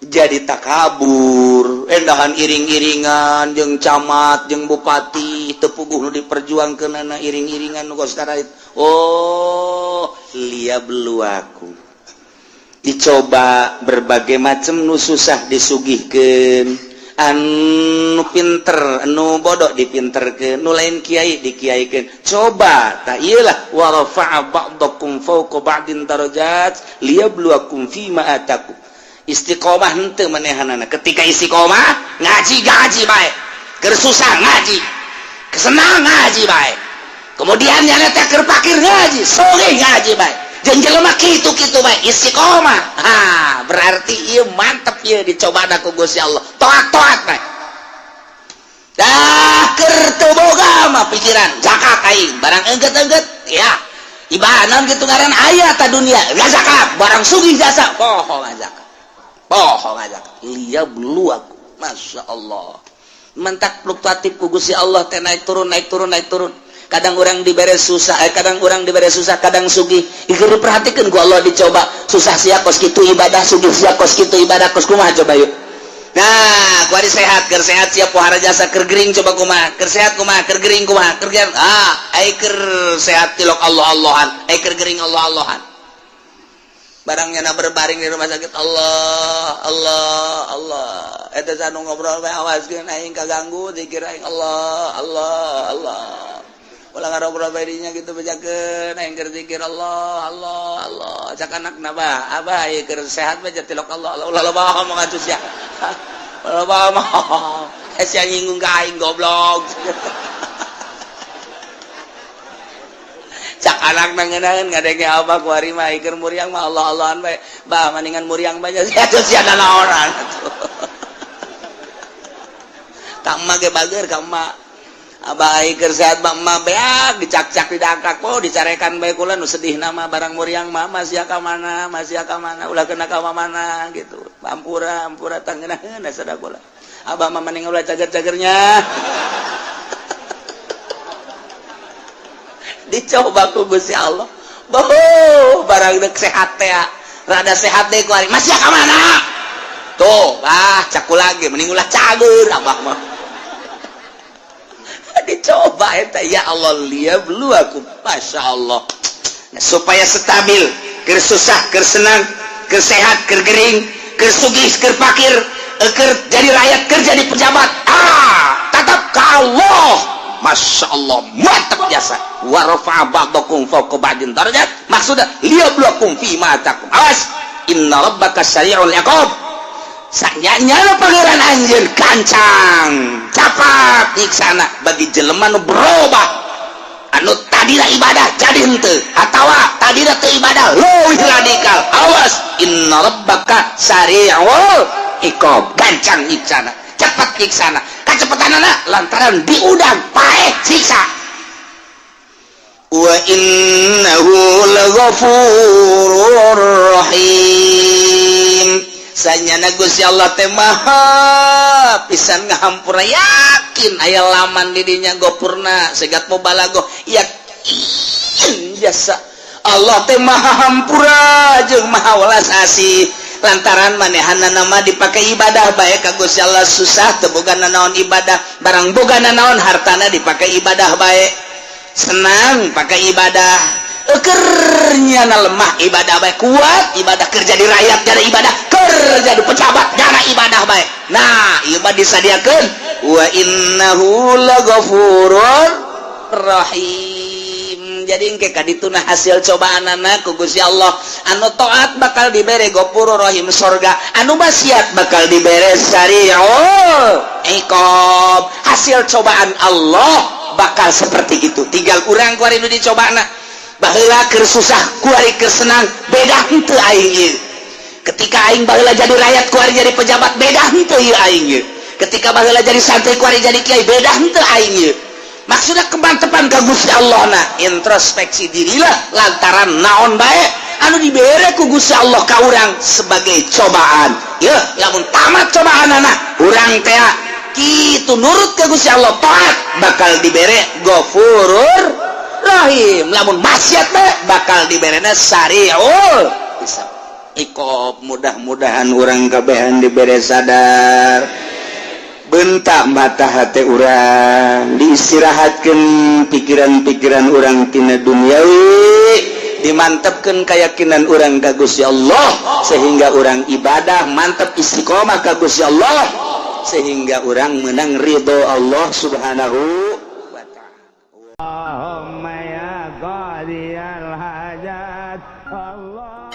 jadi takabur, endahan iring-iringan jeung camat jeung bupati, teu puguh nu diperjuangkeunana iring-iringan nu kos. Oh, liyabluwakum, dicoba berbagai macam, nu susah disugihkeun, anu pinter, anu bodoh dipinterkeun, nu lain kiai dikiaikeun. Coba tak iyalah, wa rafa'a ba'dakum fawqa ba'din darajat liyabluwakum fima atakum. Istiqomah henteu manehanana? Ketika istiqomah ngaji, ngaji bae, keur susah ngaji, kesenang ngaji bae, kemudian nyana teh keur pakir ngaji, sore ngaji bae, jeung jelema kitu-kitu bae istiqomah. Ha, berarti ieu mantep, ieu dicoba ku Gusti Allah, toat-toat bae. Dah keur teu boga mah pikiran zakat aing, barang engget-engget ya ibadah gitu, ngaran aya ta dunia gak zakat, barang sugih jasa poho zakat, poho zakat. Liyabluwakum, Masya Allah, mentak fluktuatif ku Gusti Allah teh, naik turun, naik turun, naik turun. Kadang orang diberi susah, kadang orang diberi susah, kadang sugih. Ieu diperhatikan ku Allah, dicoba susah sia kos kitu ibadah, sugih sia kos kitu ibadah, kos kumaha coba yuk. Nah, kuari sehat, keur sehat sia pohara jasa, keur gering coba kumaha, keur sehat kumaha, keur gering kumaha, keur gering, ah, ai keur sehat tilok Allah Allahan, ai keur gering Allah Allahan. Barangnya na berbaring di rumah sakit, Allah Allah Allah. Eta sanu ngobrol bae, awaskeun aing kaganggu zikir aing, Allah Allah Allah. Ulah ngarobrol bae dinya gitu, bejakeun aing keur zikir, Allah Allah Allah. Cak anakna, "Bah, abah ieu keur sehat bae tilok Allah Allah, ulah loba ngomong atuh sia. Ulah loba ngomong. Eh, sia nyinggung ka aing, goblok." Cak anak nangenaeun ngadenge abah kuari mah keur muriang mah Allah Allahan bae, "Bah, mendingan muriang bae sia atuh, sia nanaonan atuh." Ka emak ge bager ka emak, "Abah ai keur sehat mah emak beak dicakcak, didangkak, oh dicarekan bae kula nu sedih nama barang muriang mah masih ka mana, masih ka mana, ulah kena ka mana gitu. Ampura, ampura, tangeunaheun sada kula. Abah mah mending ulah cager-cagernya." Dicoba ku Gusti Allah. Boh, barang dek sehat teh, rada sehat deh kuari masih ka mana tuh, "Bah, caku lagi mending ulah cager abah mah." Dicoba eta, ya Allah, liyabluwakum, Masya Allah. Nah, supaya stabil, keur susah keur senang, keur sehat keur gering, keur sugih keur pakir, keur jadi rakyat keur jadi pejabat, ah, tetap ke Allah. Masya Allah, mantap jasa. Wa rafa'a ba'dakum fawqa ba'din darajat, maksudnya liyabluwakum fi ma atakum. Awas, inna rabbaka sari'ul iqab. Sanyanya Pangeran anjeun gancang capat nyiksana bagi jelema nu berubah, anu tadina ibadah jadi henteu atawa tadina teu ibadah leuwih radikal. Awas, inna rabbaka sari'ul iqab, gancang nyiksana, cepat nyiksana. Kacepetanana lantaran diudang paeh siksa. Wa innahu laghafurur rahim. Sanyana Gusti Allah teh maha pisan ngahampura. Yakin aya laman di dinya gopurna segat mubalagoh, yakin jasa Allah teh maha hampura jeung maha welas asih, lantaran manehana nama dipakai ibadah bae ka Gusti Allah. Susah teu boga nanaon, ibadah, barang boga nanaon hartana dipakai ibadah bae, senang pakai ibadah, ekernya na lemah ibadah bae, kuat ibadah, kerja di rakyat jadi ibadah, kerja di pejabat jana ibadah bae. Nah, ieu mah disadiakeun wa innahu laghafurur rahim. Jadi engke kadituna hasil cobaan anak ku Gusti Allah, anu taat bakal dibere Ghafurur Rahim, sorga, anu maksiat bakal dibere sari'ul iqab. Hasil cobaan Allah bakal seperti itu. Tinggal urang kuari nu dicobana, baheula keur susah, kuari keur senang, beda henteu aing ieu? Ketika aing baheula jadi rakyat, kuari jadi pejabat, beda henteu ieu aing ieu? Ketika baheula jadi santri, kuari jadi kiai, beda henteu aing ieu? Maksudnya kemantepan ka Gusti Allah. Nah, introspeksi dirilah, lantaran naon bae. Anu dibere ku Gusti Allah ka urang sebagai cobaan ya. Lamun tamat cobaan, anak urang teh kitu nurut ke Gusti Allah, taat, bakal dibere Gofurur Rahim. Lamun maksiat teh bakal diberena sariul hisab. Iqob. Mudah-mudahan urang kabehan dibere sadar, bentak mata hati urang, diistirahatkan pikiran-pikiran urang tina duniawi, dimantapkan keyakinan urang ka Gusti Allah, sehingga urang ibadah mantap, istiqomah ka Gusti Allah, sehingga urang menang ridho Allah Subhanahu wa Ta'ala. اللهم يا قاضي الحاجات الله.